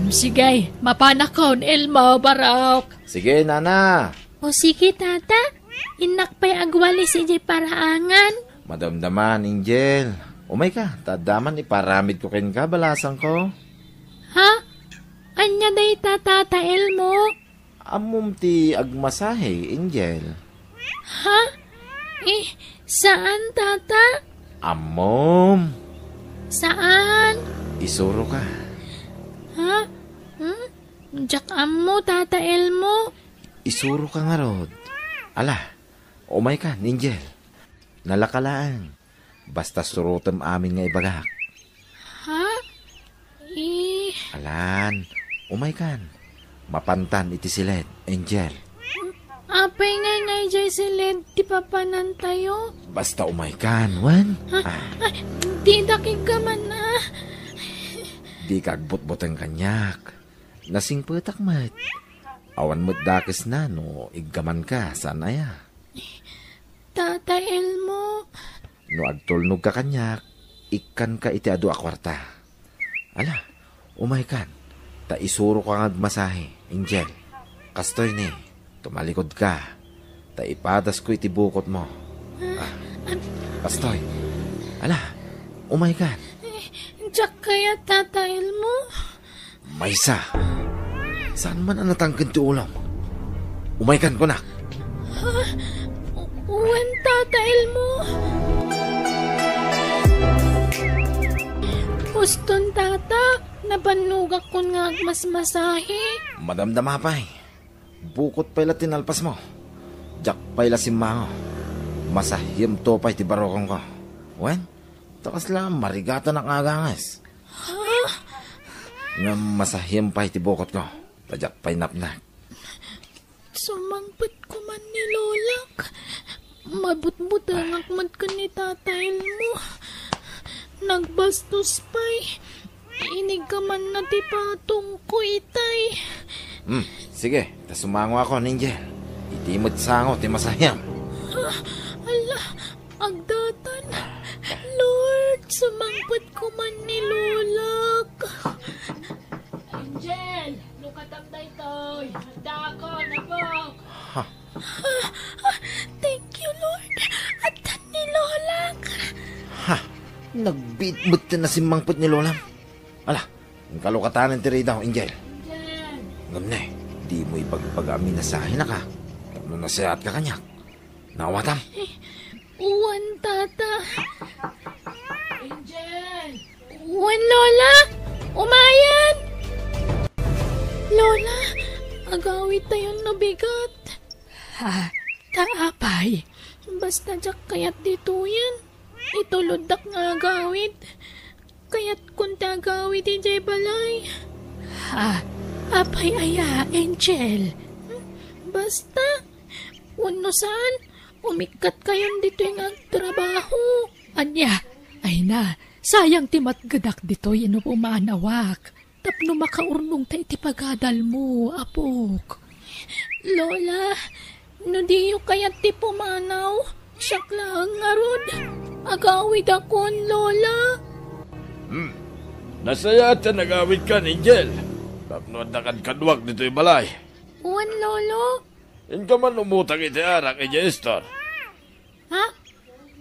Sige, mapanakon, Elmo, Barok. Sige, Nana. O sige, Tata. Innak pay agwalis idiay paraangan. Madamdama, Angel. Umayka, ta adda man iparamidko kenka, balasangko. Ha? Ania dayta, Tata Elmo? Ammom ti agmasahe, Angel. Ha? Eh, saan, Tata? Ammom. Saan? Isuroka. Ha? Hmm? Diak ammo, Tata Elmo. Isuroka ngarud. Ala, umaykan, Angel. Nalaka laeng. Basta surotem amin nga ibagak. Ha? Eh. Alan, umaykan. Mapantan iti siled, Angel. Apay ngay nga idiay siled ti papanantayo? Basta umaykan, wen? Ah, didak iggaman, ah. Dika agbutbuteng kaniak. Nasingpetak met. Awan met dakesna no iggamanka, saan aya? Tata Elmo. No agtulnogka kaniak, ikkanka iti adu a kuarta. Ala, umaykan, ta isuroka nga agmasahe, Angel. Kastoy ni, tumalikodka, ta ipadasko iti bukotmo. Ah, kastoy. Ala, umaykan. Diak kayat, Tata Elmo. Maysa. Saan man a natangken ti ulom? Umaykan kunak. Ha? Wen, Tata Elmo. Uston, Tata, nabannogak kun nga agmasmasahe. Madamdama pay. Bukot pay la ti nalpasmo. Diak pay la simmango. Masahiem to pay ti barukongko. Wen, ta kasla marigatanak nga aganges. Ha? Ngem masahiem pay ti bukotko, ta diak pay napnek. Sumangpet koman ni Lolak. Mabutbutengak met ken ni Tata Elmo. Nagbastos pay. Iniggamanna ti patongko itay. Hmm, sige, ta sumangoakon, Angel. Iti met sango ti masahiem. Ah, ala, agdatan. Lord, sumangpet koman ni Lolak. Angel, lukatam daytoy. Dakon, apo. Ha? Ah, ah, thank you, Lord. Addan ni Lolak. Ha? Nagbiit met ti nasimmangpet ni Lolam. Ala, inka lukatanen ti ridaw, Angel. Angel. Ngem ne, dimo ibagibaga a minasahenak, a? Tapno nasayaat ka kaniak. Naawatam? Wen, Tata. Angel! Wen, Lola! Umayen! Lola, agawidtayon no bigat. Ha? Ta apay? Basta diak kayat ditoyen. Ituloddak nga agawid. Kayatkon ti agawid idiay balay. Ha? Apay aya, Angel? Basta, wenno saan, umikkat kayon ditoy nga agtrabaho. Ania? Ay na, sayang ti matgedak ditoy no pumanawak. Tapno makaurnongta iti pagadalmo, apok. Lola, no diyo kayat ti pumanaw, siak laeng ngarud. Agawidakon, Lola. Hmm. Nasayaat ta nagawidkan, Angel. Tapno adda kadkaduak ditoy balay. Wen, Lolo. Inka man umutang iti arak idiay store. Ha?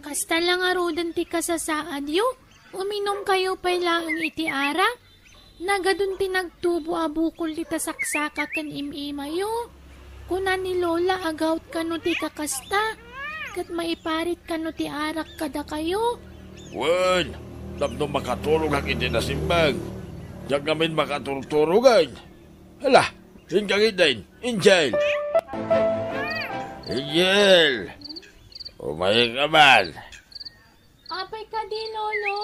Kasta la ngaruden ti kasasaadyo? Uminumkayo pay laeng iti arak? Nagadun ti nagtubo a bukol dita saksaka ken im-imayo. Kuna ni Lola a gaut kano ti kakasta, ket maiparit kano ti arak kadakayo. Wen, tapno makaturogak iti nasimbag. Diak ngamin makaturturogen. Hala, inka ngaruden, Angel. Angel! Umayka man. Apay kadi, Lolo?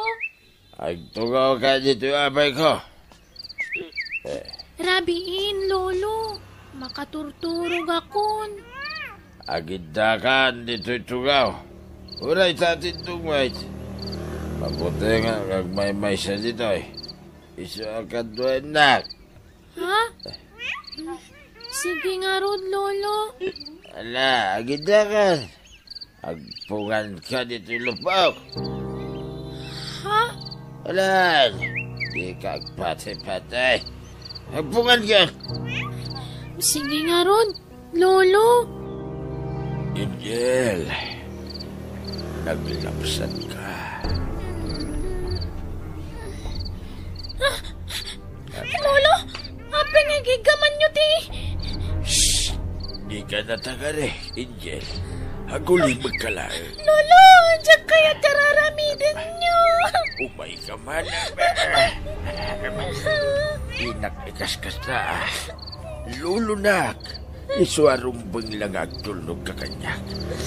Agtugawka ditoy apayko. Rabiin, Lolo. Makaturturogakon. Agiddakan ditoy tugaw. Uray ta ti tungwet. Maputi nga agmaymaysa ditoy. Isu a kaduennak. Ha? Sige ngarud, Lolo. Ala, agiddakan. Agpunganka ditoy lupok. Ha? Alan, dika agpatay-patay. Agpunganka. Sige ngarud, Lolo. Angel, naglapsatka. Ah, Lolo, apay nga igiggamanyo ti... Shh! Dika natagari, Angel. Agulimekka laeng. Lolo, diak kayat ti ar-aramidenyo. Umayka man. Dinak ikaskasta. Lolonak. Isu a rumbeng la nga agtulnogka kaniak.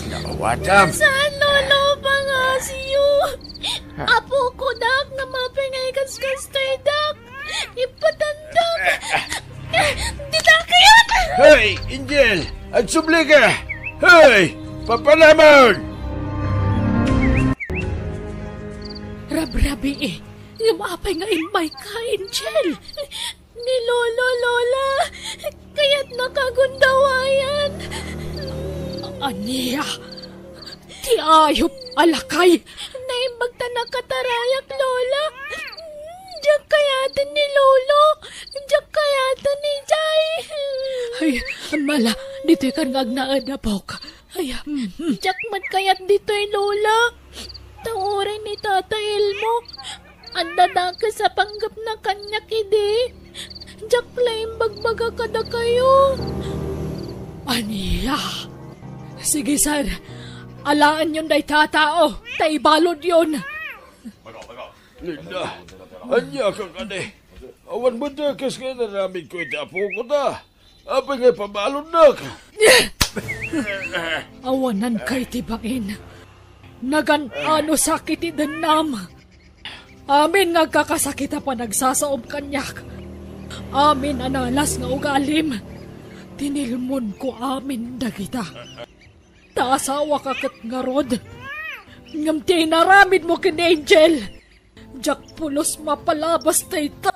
Naawatam. Saan, Lolo, pangasyo? Apoko, dak, nga mapay nga ikaskastoy, dak. Ipatandam. Dita kayo! Hey, Angel! Agsubli ka! Hey! Papanamon! Rabii, ngem apay nga immayka, Angel? Ni Lolo, Lola, kayatnaka agundawayan. Ania? Ti ayup a lakay! Naimbag ta nakatarayak, Lola. Diak kayaten ni Lolo. Diak kayaten ni Jay. Ay, mala, ditoy kan nga agnaed, apok. Ay, mm, mm. Diak met kayat ditoy, Lola. Ta uray ni Tata Elmo, adda dakes a panggepna kaniak idi. Diak la imbagbaga kadakayo. Ania? Sige, sir. Alaenyon dayta a tao, ta ibaludyon. Linda, ania ka kadi? Awan met dakes nga inaramidko iti apok ta. Apay nga ipabaludnak? Awananka iti bangin. Nagan-anosak iti dennam. Amin nga agkakasakit a panagsasaom kaniak. Amin a nalas nga ugalim. Tinilmonko amin dagita. Ta asawaka ket ngarud. Ngem ti inaramidmo ken ni Angel, diak pulos mapalabas dayta.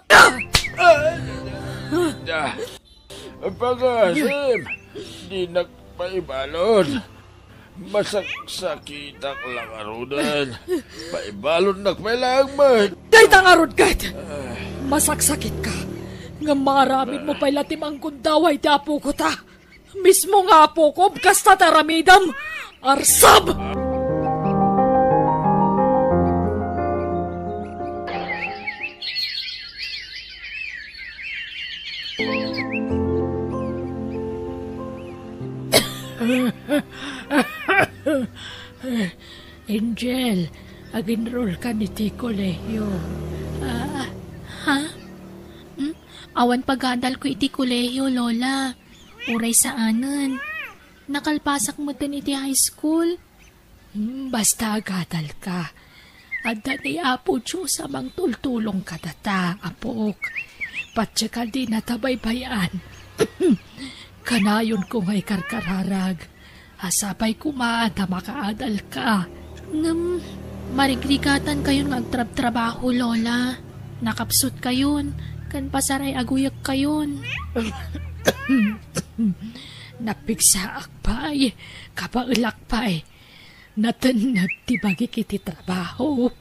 Ah, pagasim, dinak paibalud. Masaksakitak la ngaruden. Paibaludnak pay laeng met. Dayta ngarud ket! Masaksakitka. Ngem maaramidmo pay la ti manggundaway ti apoko ta. Mismo nga apokon, kasta ti aramidem. Arsab! Angel, ag-enrollkan iti kolehiyo. Ah, ha? Hmm? Awan pagadalko iti kolehiyo, Lola. Uray saanen. Nakalpasak metten iti high school. Hmm, basta agadalka. Adda ni Apo Dios a mangtultulong kadata, apok. Patiek a dinata baybay-an. Kanayonko nga ikarkararag. Sapay koma ta makaadalka. Ngem, marigrigatankayon nga agtrabtrabaho, Lola. Nakapsutkayon, ken pasaray-aguyekkayon. Napigsaak pay, kabaelak pay. Natenneb ti bagik iti trabaho.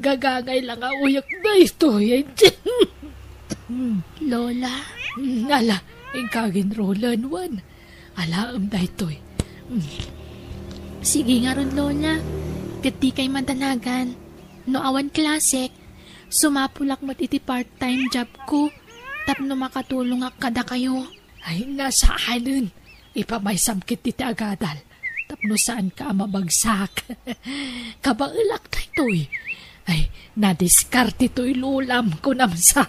Gagangay la nga uyek daytoy. Lola. Ala, inka ag-enrollen wen. Alaem daytoy. Sige ngarud, Lola. Ket dikay madanagan. No awan klasek, sumapulak met iti part-time job ko tapno makatulongak kadakayo. Ay, nasaanen. Ipamaysam ket iti agadal. Tapno saanka a mabagsak. Kabaelak daytoy. Ay, nadiskarte toy lolam, kunam sa.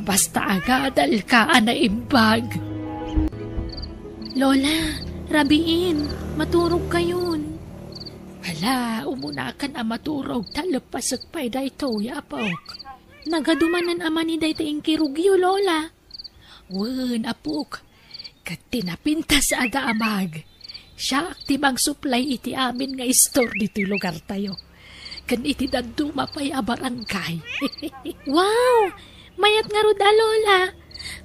Basta agadalka a naimbag. Lola, rabiin, maturogkayon. Ala, umunakan a maturog ta leppasek pay daytoy, apok. Nagadu manen a mani dayta inkirugyo, Lola. Wen, apok, ket ti napintas a damag, siak ti mangsuplay iti amin nga istor ditoy lugartayo, ken iti dadduma pay a barangay. Wow! Mayat ngarud a, Lola.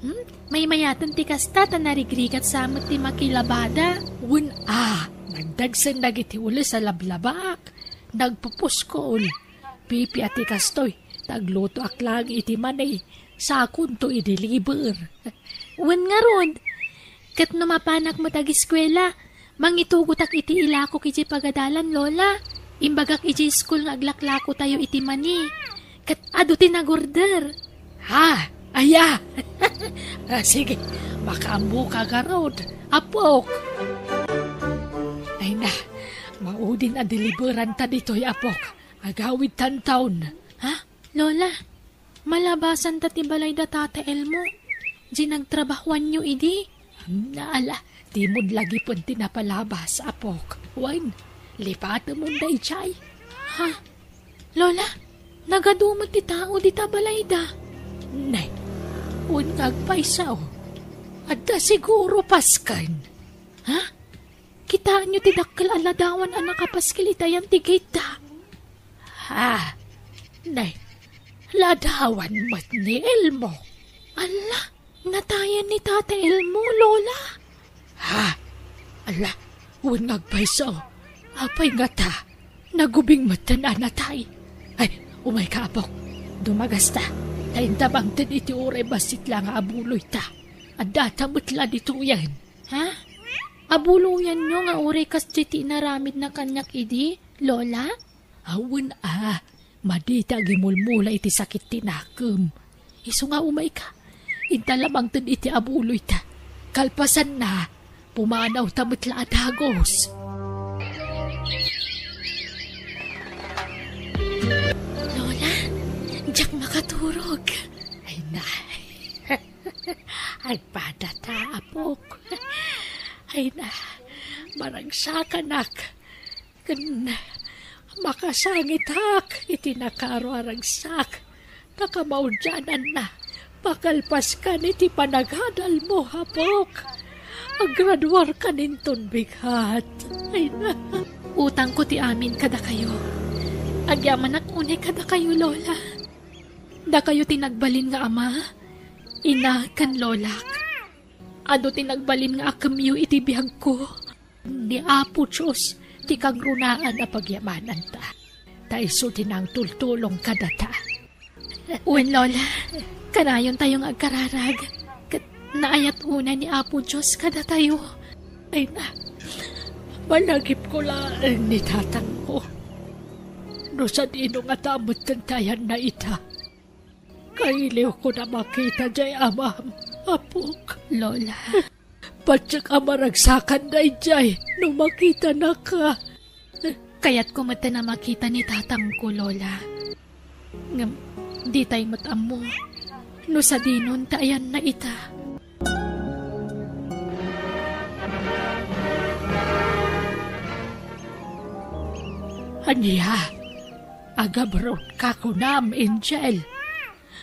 Hmm? Maymayaten ti kasta ta narigrigat sa met ti makilabada. Wen a, nagdagsen dagiti ules a lablabak, nagpupuskol, pipiat ti kastoy, ta aglutoak laeng iti mani, sakonto i-deliver. Wen ngarud, ket no mapanak met agiskuela, mangitugotak iti ilakok idiay pagadalan, Lola. Imbagak idiay school nga aglaklakotayo iti mani. Ket adu ti nagorder. Ha? Aya? Ah, sige, makaammoka ngarud, apok. Ay na, maudin a deliveranta ditoy, apok. Agawid tantaon. Ha? Lola, malabasanta ti balay da Tata Elmo. Di nagtrabahuanyo idi? Naala, dimon lagipen ti napalabas, apok. Wen, lipatemon daydiay. Ha? Lola, nagadu met ti tao dita balayda. Nay, wen nga agpayso, adda siguro pasken. Ha? Kitaenyo ti dakkel a ladawan a nakapaskil iti ayan ti gate da. Ha? Nay, ladawan met ni Elmo. Alla, natayen ni Tata Elmo, Lola. Ha? Alla, wen nga agpayso. Apay ngata? Nagubing metten a natay. Ay, umayka, apok. Dumagasta. Ta inta bangted iti uray bassit la nga abuloyta. Addata met la ditoyen. Ha? Abuloyanyo nga uray kasdi ti inaramidna kaniak idi, Lola? Awan a, madi ti agimulmula iti sakit ti nakem. Isu nga umayka, inta la bangted iti abuloyta. Kalpasanna, pumanawta met la a dagus. Lola, diak makaturog. Ay na, agpadata, apok. Ay na, maragsakanak. Ken makasangitak iti nakaro a ragsak ta kamaudiananna, pakalpaskan iti panagadalmo, apok. Agraduarkan inton bigat. Ay na. Utangko ti amin kadakayo. Agyamanak unay kadakayo, Lola. Dakayo ti nagbalin nga ama, ina, ken lolak. Adu ti nagbalin nga akemyo iti biagko. Ni Apo Dios ti kangrunaan a pagyamananta. Ta isu ti nangtultulong kadata. Wen, Lola, kanayontayo nga agkararag. Ket naayat unay ni Apo Dios kadatayo. Ay na, malagipko laeng ni tatangko. No sadino ngata a metten ti ayanna ita. Kailiwko a makita jay amam, apok. Lola. Patiek a maragsakan dayjay no makitanaka. Kayatko metten a makita ni tatangko, Lola. Ngem, ditay met ammo no sadinon ti ayanna ita. Ania? Agabroadka kunam, Angel?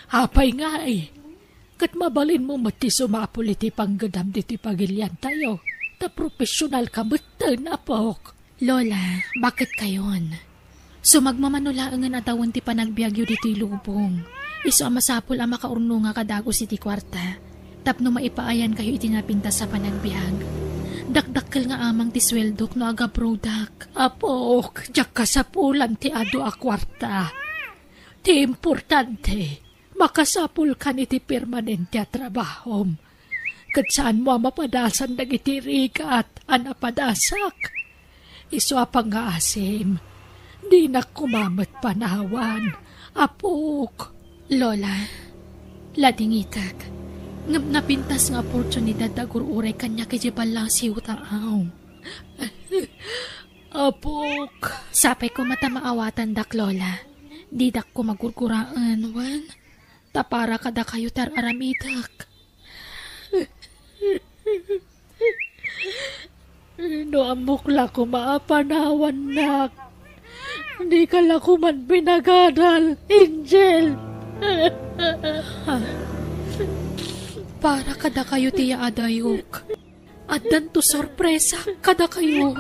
Apay ngay? Ket mabalinmo met ti sumapul iti panggedam ditoy pagiliantayo, ta profesionalka metten, apok. Lola, baket kayon? Sumagmamano laengen a tawen ti panagbiagyo ditoy lubong. Isu a masapul a makaurnonga a dagus iti kuarta tapno maipaayankayo iti napintas a panagbiag. Dakdakkel nga amang ti sueldok no agabroadak. Apok, diak kasapulan ti adu a kuarta. Ti importante, makasapulkan iti permanente a trabahom. Ket saanmo a mapadasan dagiti rigat a napadasak. Isu a pangngaasim, dinak koma met panawan, apok. Lola, ladingitek. Ngem napintas nga oportunidad ti agur-uray kaniak idiay ballasiw ta aw. Apok. Sapay koma ta maawatandak, Lola. Didak koma gurguraen, wen? Ta para kadakayo ti ar-aramidek. No ammok la koma a panawannak, dika la koman pinagadal, Angel. Para kadakayo ti yaadayok. Addanto sorpresa kadakayo.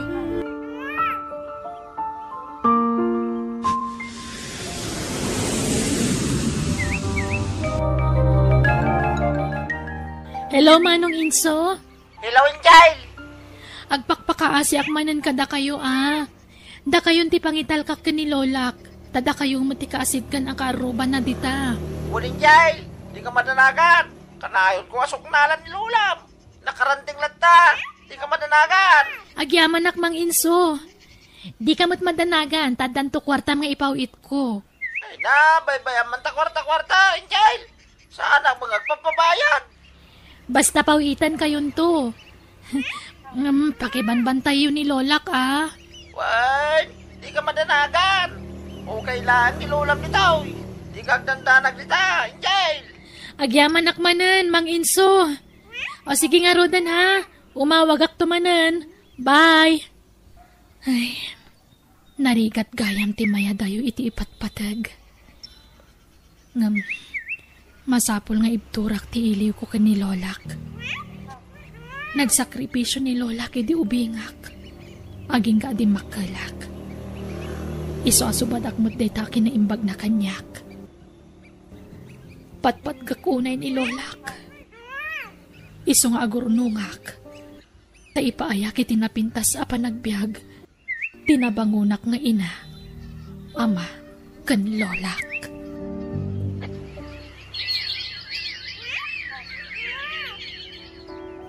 Hello, Manong Inso. Hello, Angel. Agpakpakaasiak manen kadakayo, a. Dakayon ti pangitalkak ken ni Lolak, ta dakayo met ti kaasidkan a kaarrubanna dita. Wen, Angel, dika madanagan. Kanayonko a suknalan ni Lolam. Nakaranteng latta. Dika madanagan. Agyamanak, Mang Inso. Dika met madanagan, ta addanto kuartam nga ipaw-itko. Ay na, baybayan man ta kuarta-kuarta, Angel. Saanak met nga agpapabayad. Basta paw-itankayonto. Ngem, pakibanbantayyo ni Lolak, a. Wen, dika madanagan. Okay laeng ni Lolam ditoy. Dika agdandanag dita, Angel. Agyamanak manen, Mang Inso. O sige ngaruden, ha. Umawagakto manen. Bye. Ay, narigat gayam ti mayadayo iti ipatpateg. Ngem, masapul nga ibturak ti iliwko ken ni Lolak. Nagsakripisio ni Lolak idi ubingak. Agingga a dimmakkelak. Isu a subadak met dayta a kinaimbagna kaniak. Patpatgak unay ni Lolak. Isu nga agurnongak. Ta ipaayak iti napintas a panagbiag ti nabangonak nga ina, ama, ken lolak.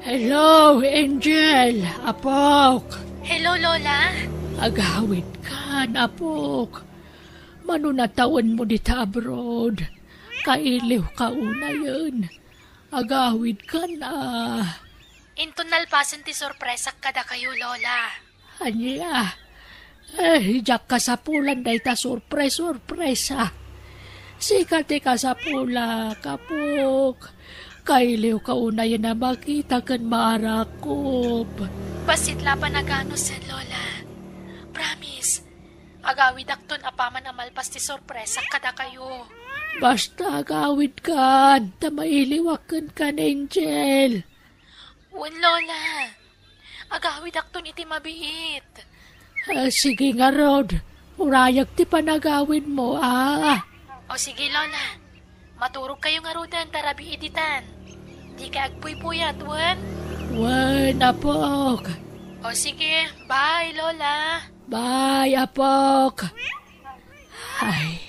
Hello, Angel, apok. Hello, Lola. Agawidkan, apok. Mano natawenmo dita abroad? Kailiwka unayen. Agawidkan, a. Inton nalpasen ti sorpresak kadakayo, Lola. Ania? Eh, diak kasapulan dayta surpres-surpresa. Sika ti kasapulak, apok. Kailiwka unayen a makita ken maarakop. Bassit la a panaganusen, Lola. Promise, agawidakton apaman a malpas ti sorpresak kadakayo. Basta agawidkan, ta mailiwak kenka, Angel. Wen, Lola. Agawidakton iti mabiit. Ah, sige ngarud, urayek ti panagawidmo, a. O sige, Lola. Maturogkayo ngaruden ta rabii ditan. Dikay agpuypuyat, wen? Wen, apok. O sige, bye, Lola. Bye, apok. Ay,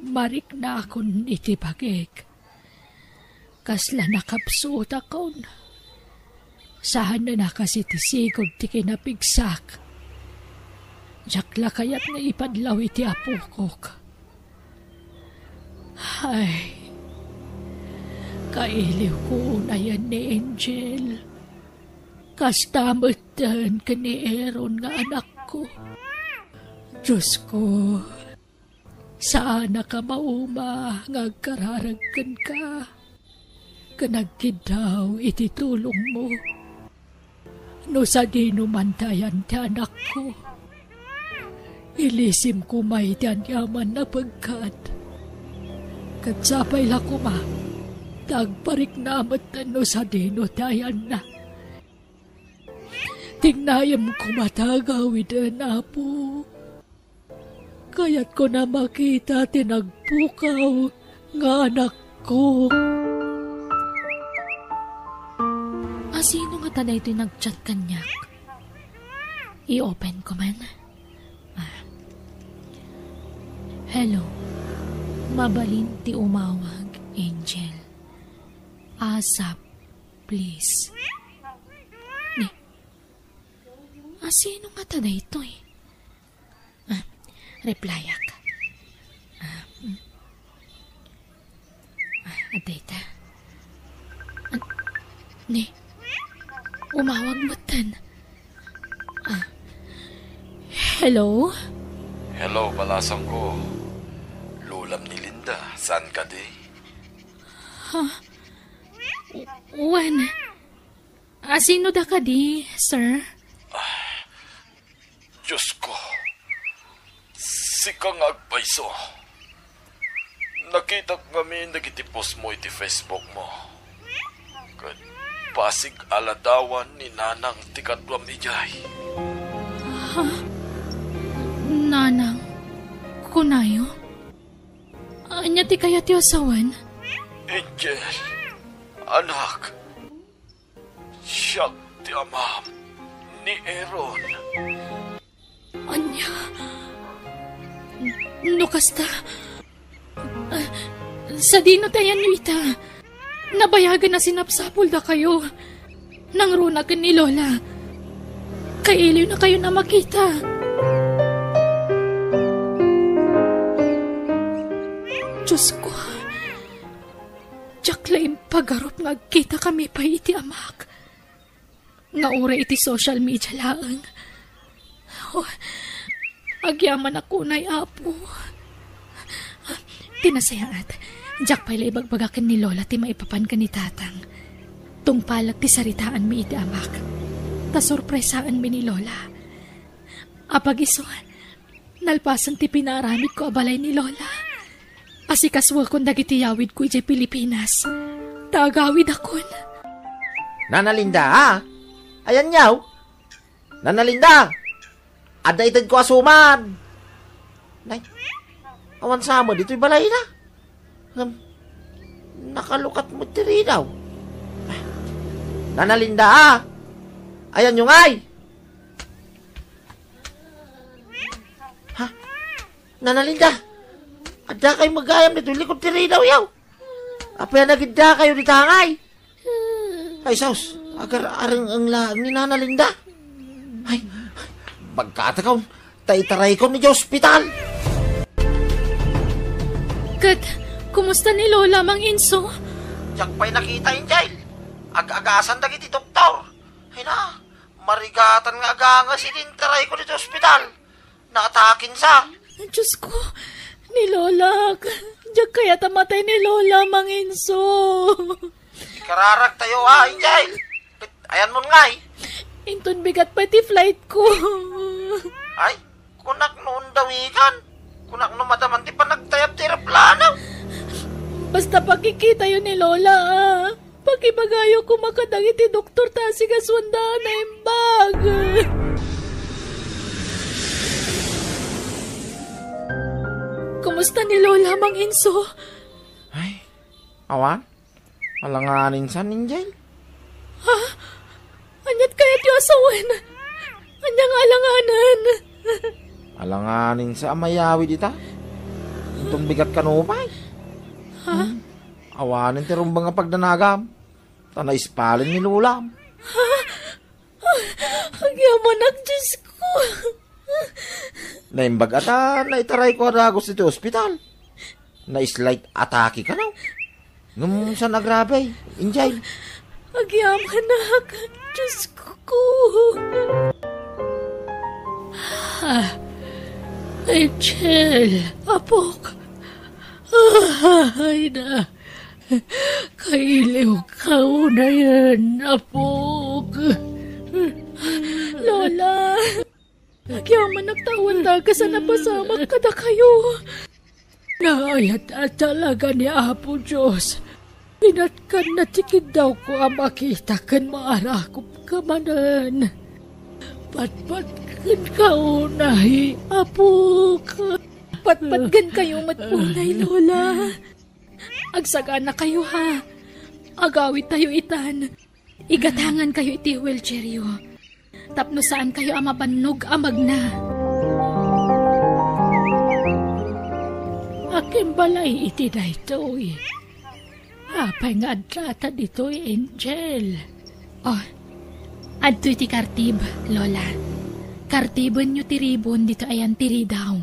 mariknakon iti bagik. Kasla nakapsutakon. Saan a nakasi ti sigud ti kinapigsak. Diak la kayat nga ipadlaw iti apokok. Ay, kailiwko unayen ni Angel. Kasta metten ken ni Aaron nga anakko. Diosko, saanak a mauma nga agkararag kenka, ken agkiddaw iti tulongmo. No sadino man ti ayan ti anakko, ilisim koma iti aniaman a pegkat. Ket sapay la koma ta agparikna metten no sadino ti ayanna. Tignayem koma ta agawiden, Apo. Kayatko a makita ti nagpukaw nga anakko. A, sino ngata daytoy nag-chat kaniak? I-open ko man. Ah. Hello. Mabalin ti umawag, Angel. ASAP, please. Ni, a, sino ngata daytoy? Ah, replyak. Ah, mm. Ah, adda ita. An-, ni, umawag metten. Ah, hello? Hello, balasangko. Lolam ni Linda, saan kadi? Ha? Wen. A, sino da kadi, sir? Diosko, sika nga agpayso. Nakitak ngamin dagiti post mo iti Facebook mo. Ket pasig a ladawan ni Nanang ti kaduam idiay. Ha? Nanang, kunayo? Ania ti kayatyo a sawen? Angel, anak, siak ti amam ni Aaron. Ania? No kasta, ah, sadino ti ayanyo ita? Nabayagen a sinapsapul dakayo. Nangruna ken ni Lola. Kailiwnakayon a makita. Diosko, diak la impagarup nga agkitakami pay iti amak. Nga uray iti social media laeng. Oh, agyamanak unay, Apo. Ti nasayaat, diak pay la ibagbaga ken ni Lola ti maipapan ken ni Tatang. Tungpalek ti saritaanmi iti amak. Ta sorpresaenmi ni Lola. Apag-isu, nalpasen ti pinaaramidko a balay ni Lola. Asikasuakon dagiti yawidko idiay Pilipinas. Ta agawidakon. Nana Linda, a? Ayanyo? Nana Linda! Adda itedko a suman! Nay, awan sa met ditoy balayna. Ngem, nakalukat met ti ridaw. Nana Linda, ah! Ayanyo ngay! Ha? Nana Linda, adda kay magayam ditoy likod ti ridaw yaw. Apay a nagidda kayo dita ngay? Ay, sus, agar-areng-eng laeng ni Nana Linda. Ay, magkatakon, ta itarayko ni ospital. Ket, kumusta ni Lola, Mang Enzo? Diak pay nakita, Angel. Ag-agasan dagiti doktor. Ay na, marigatan nga agangas idi intarayko ditoy ospital. Naatakin sa. Diyos ko, ni Lola, diak kayat a matay ni Lola, Mang Enzo. Ikararag tayo, ha, Angel? Ayan mo ngay. Inton bigat pay ti flight ko. Ay, kunak no undawikan. Kunak no madaman ti panagtayab ti eroplano. Basta pakikitayo ni Lola, ah. Pakibagayo koma kadagiti doktor ta asigasuanda a naimbag. Kumusta ni Lola, Mang Enzo? Ay, awan. Alanganin sa, Angel. Ha? Aniat kayatyo a sawen? Ania nga alanganan? Alanganin sa a mayawid ita. Inton bigat kano pay. Ha? Hmm. Awanen ti rumbeng a pagdanagam. Ta naispalen ni Lolam. Ha? Agyamanak, Diyos ko. Naimbag a ta naitarayko a dagus iti ospital. Na-slight atake kano. Ngem saan a grabe, Angel. Agyamanak, Diyos ko. Ah, Angel, apok. Ah, ay na. Kailiwka unayen, apok. Lola, agyamanak ta awan dagus a napasamak kadakayo. Naayat a talaga ni Apo Dios. Pinatkanna ti kiddawko a makita ken maarakupka manen. Patpatkenka unay, apok. Patpatkenkayo met unay, Lola. Agsaganakayo, ha? Agawidtayo itan. Igatangankayo iti wheelchairyo. Tapno saankayo a mabannog a magna. Akin balay iti daytoy. Apay nga addata ditoy, Angel? Oh, adtoy ti kartib, Lola. Kartibenyo ti ribon ditoy ayan ti ridaw.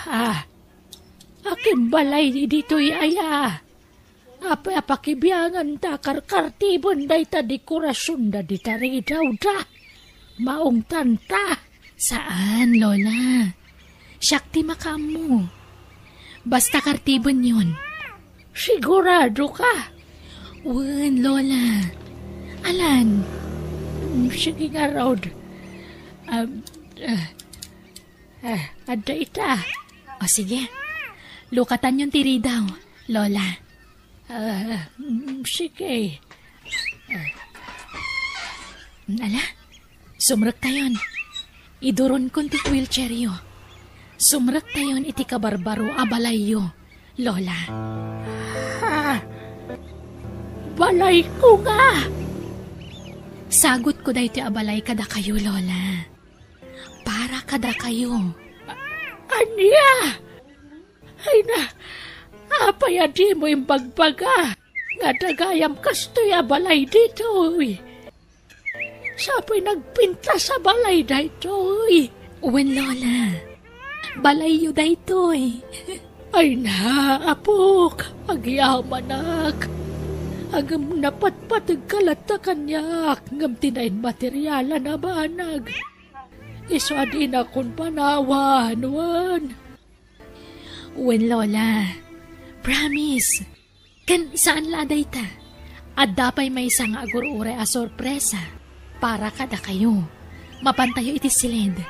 Ah, Akin balay ditoy aya? Apay a pakibiangan ta karkartiben dayta dekorasionda dita ridawda? Maungtanta. Saan, Lola. Siak ti makaammo. Basta kartibenyon. Sigurado ka? Wen, Lola. Alan. Mm, sige ngarud. Um, ah, Ah, adda ita. O, sige. Lukatanyon ti ridaw, Lola. Ah, mm, sige. Ah. Ala, sumrektayon. Iduronkon ti wheelchairyo. Sumrektayon iti kabarbaro a balayyo, Lola. Ah, balayko nga! Sagutko daytoy a balay kadakayo, Lola. Para kadakayo. A-, ania? Ay na, apay a dimo imbagbaga nga adda gayam kastoy a balay ditoy? Sapoy nagpintas a balay daytoy. Wen, Lola. Balayyo daytoy. Ay na, apok, agyamanak. Ngem napatpategka latta kaniak, ngem ti nainmaterialan a banag. Isu a dinakon panawan, wen. Wen, Lola. Promise. Ken saan la a dayta. Adda pay maysa nga agur-uray a sorpresa para kadakayo. Mapantayo iti siled.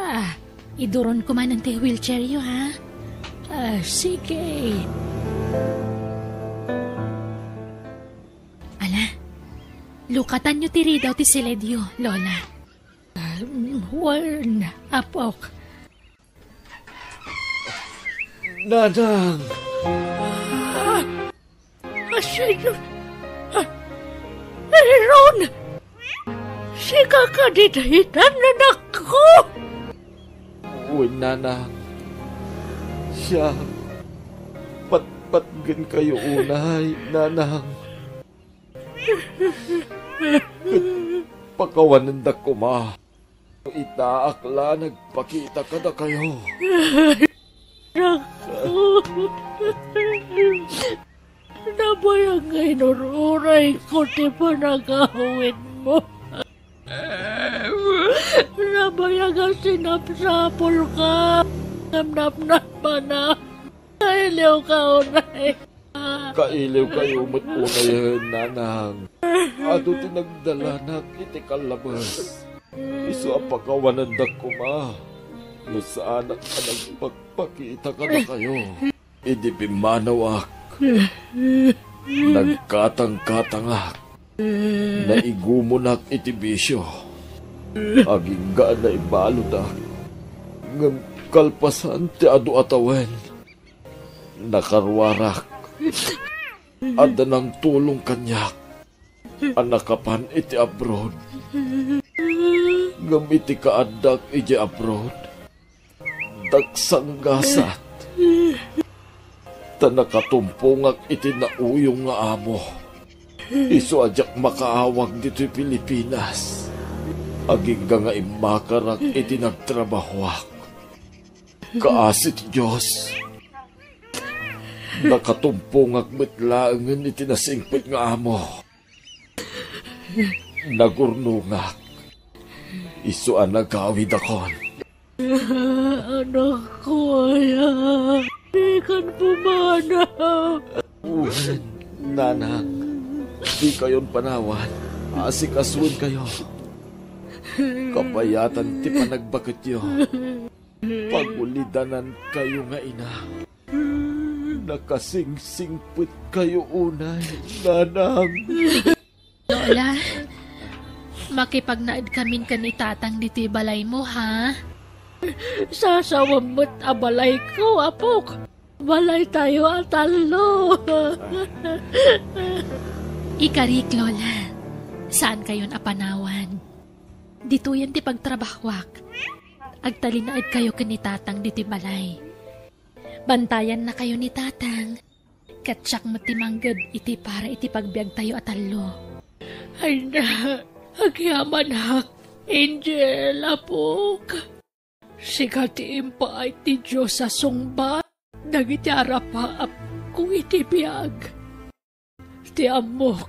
Ah, iduronko manen ti wheelchairyo, ha? Ah, sige. Ala, lukatanyo ti ridaw ti siledyo, Lola. Ah, wen, apok. Nanang! Ah, Señor! Ah, Aaron! Sika kadi daytan, anakko? Wen, nanang. Siak, patpatgenkayo unay, nanang. Ket pakawanendak koma. Itaak la nagpakita kadakayo. Anakko, nabayag nga inur-urayko ti panagawidmo. Nabayag nga sinapsapulka. Namnamnamana. Kailiwka unay. Kailiwkayo met unayen, nanang. Adu ti nagdalanak iti kallabes. Isu a pakawanendak koma no saanak a nagpakpakita kadakayo. Idi pimmanawak, nagkatangkatangak. Naigumunak iti bisio. Agingga a naibaludak. Ngem kalpasan ti adu a tawen, nakaruarak. Adda nangtulong kaniak a nakapan iti abroad. Ngem iti kaaddak idiay abroad, daksanggasat. Ta nakatumpongak iti nauyong nga amo. Isu a diak makaawag ditoy Pilipinas. Agingga nga immakarak iti nagtrabahoak. Kaasi ti Dios, nakatumpongak met laengen iti nasingpet nga amo. Nagurnongak. Isu a nagawidakon. Anakko aya, dikan pumanaw. Wen, nanang, dikayon panawan. Asikasuenkayo. Kapayatan ti panagbaketyo. Pagulidanankayo nga ina. Nakasingsingpetkayo unay, nanang. Lola, makipagnaedkamin ken ni Tatang ditoy balaymo, ha? Sasawem met a balayko, apok. Balaytayo a tallo. Ikarik, Lola. Saankayon a panawan. Ditoyen ti pagtrabahoak. Agtalinaedkayo ken ni Tatang ditoy balay. Bantayannakayo ni Tatang, ket siak met ti mangged iti para iti pagbiagtayo a tallo. Ay na, agyamanak, Angel, apok. Sika ti impaay ti Dios a sungbat dagiti arapaapko iti biag. Ti ammok,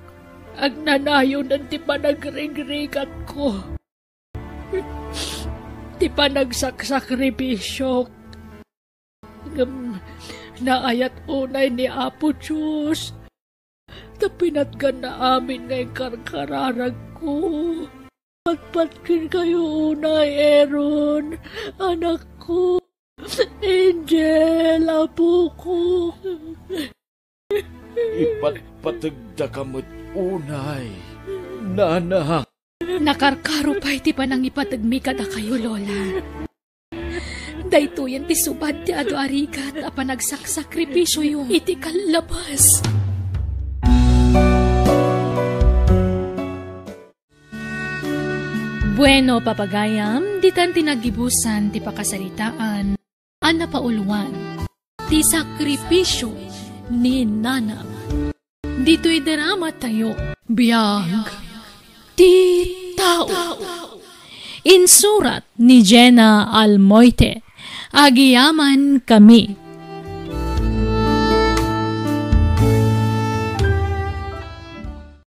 agnanayonen ti panagrigrigatko. Ti panagsaksakripisio. Ngem naayat unay ni Apo Dios, ta pinatganna amin nga inkarkararagko. Patpatgenkayo unay, Aaron, anakko. Angel, apoko. Ipatpategdaka met unay, nanang. Nakarkaro pay ti panangipategmi kadakayo, Lola. Daytoyen ti subad ti adu a rigat a panagsaksakripisioyo iti kallabas. Bueno, papagayam, ditan ti naggibusan ti pakasaritaan a napauluan ti sakripisio ni Nanang. Ditoy drama tayo, Biag ti Tao. Insurat ni Jenna Almoite. Agiyaman kami.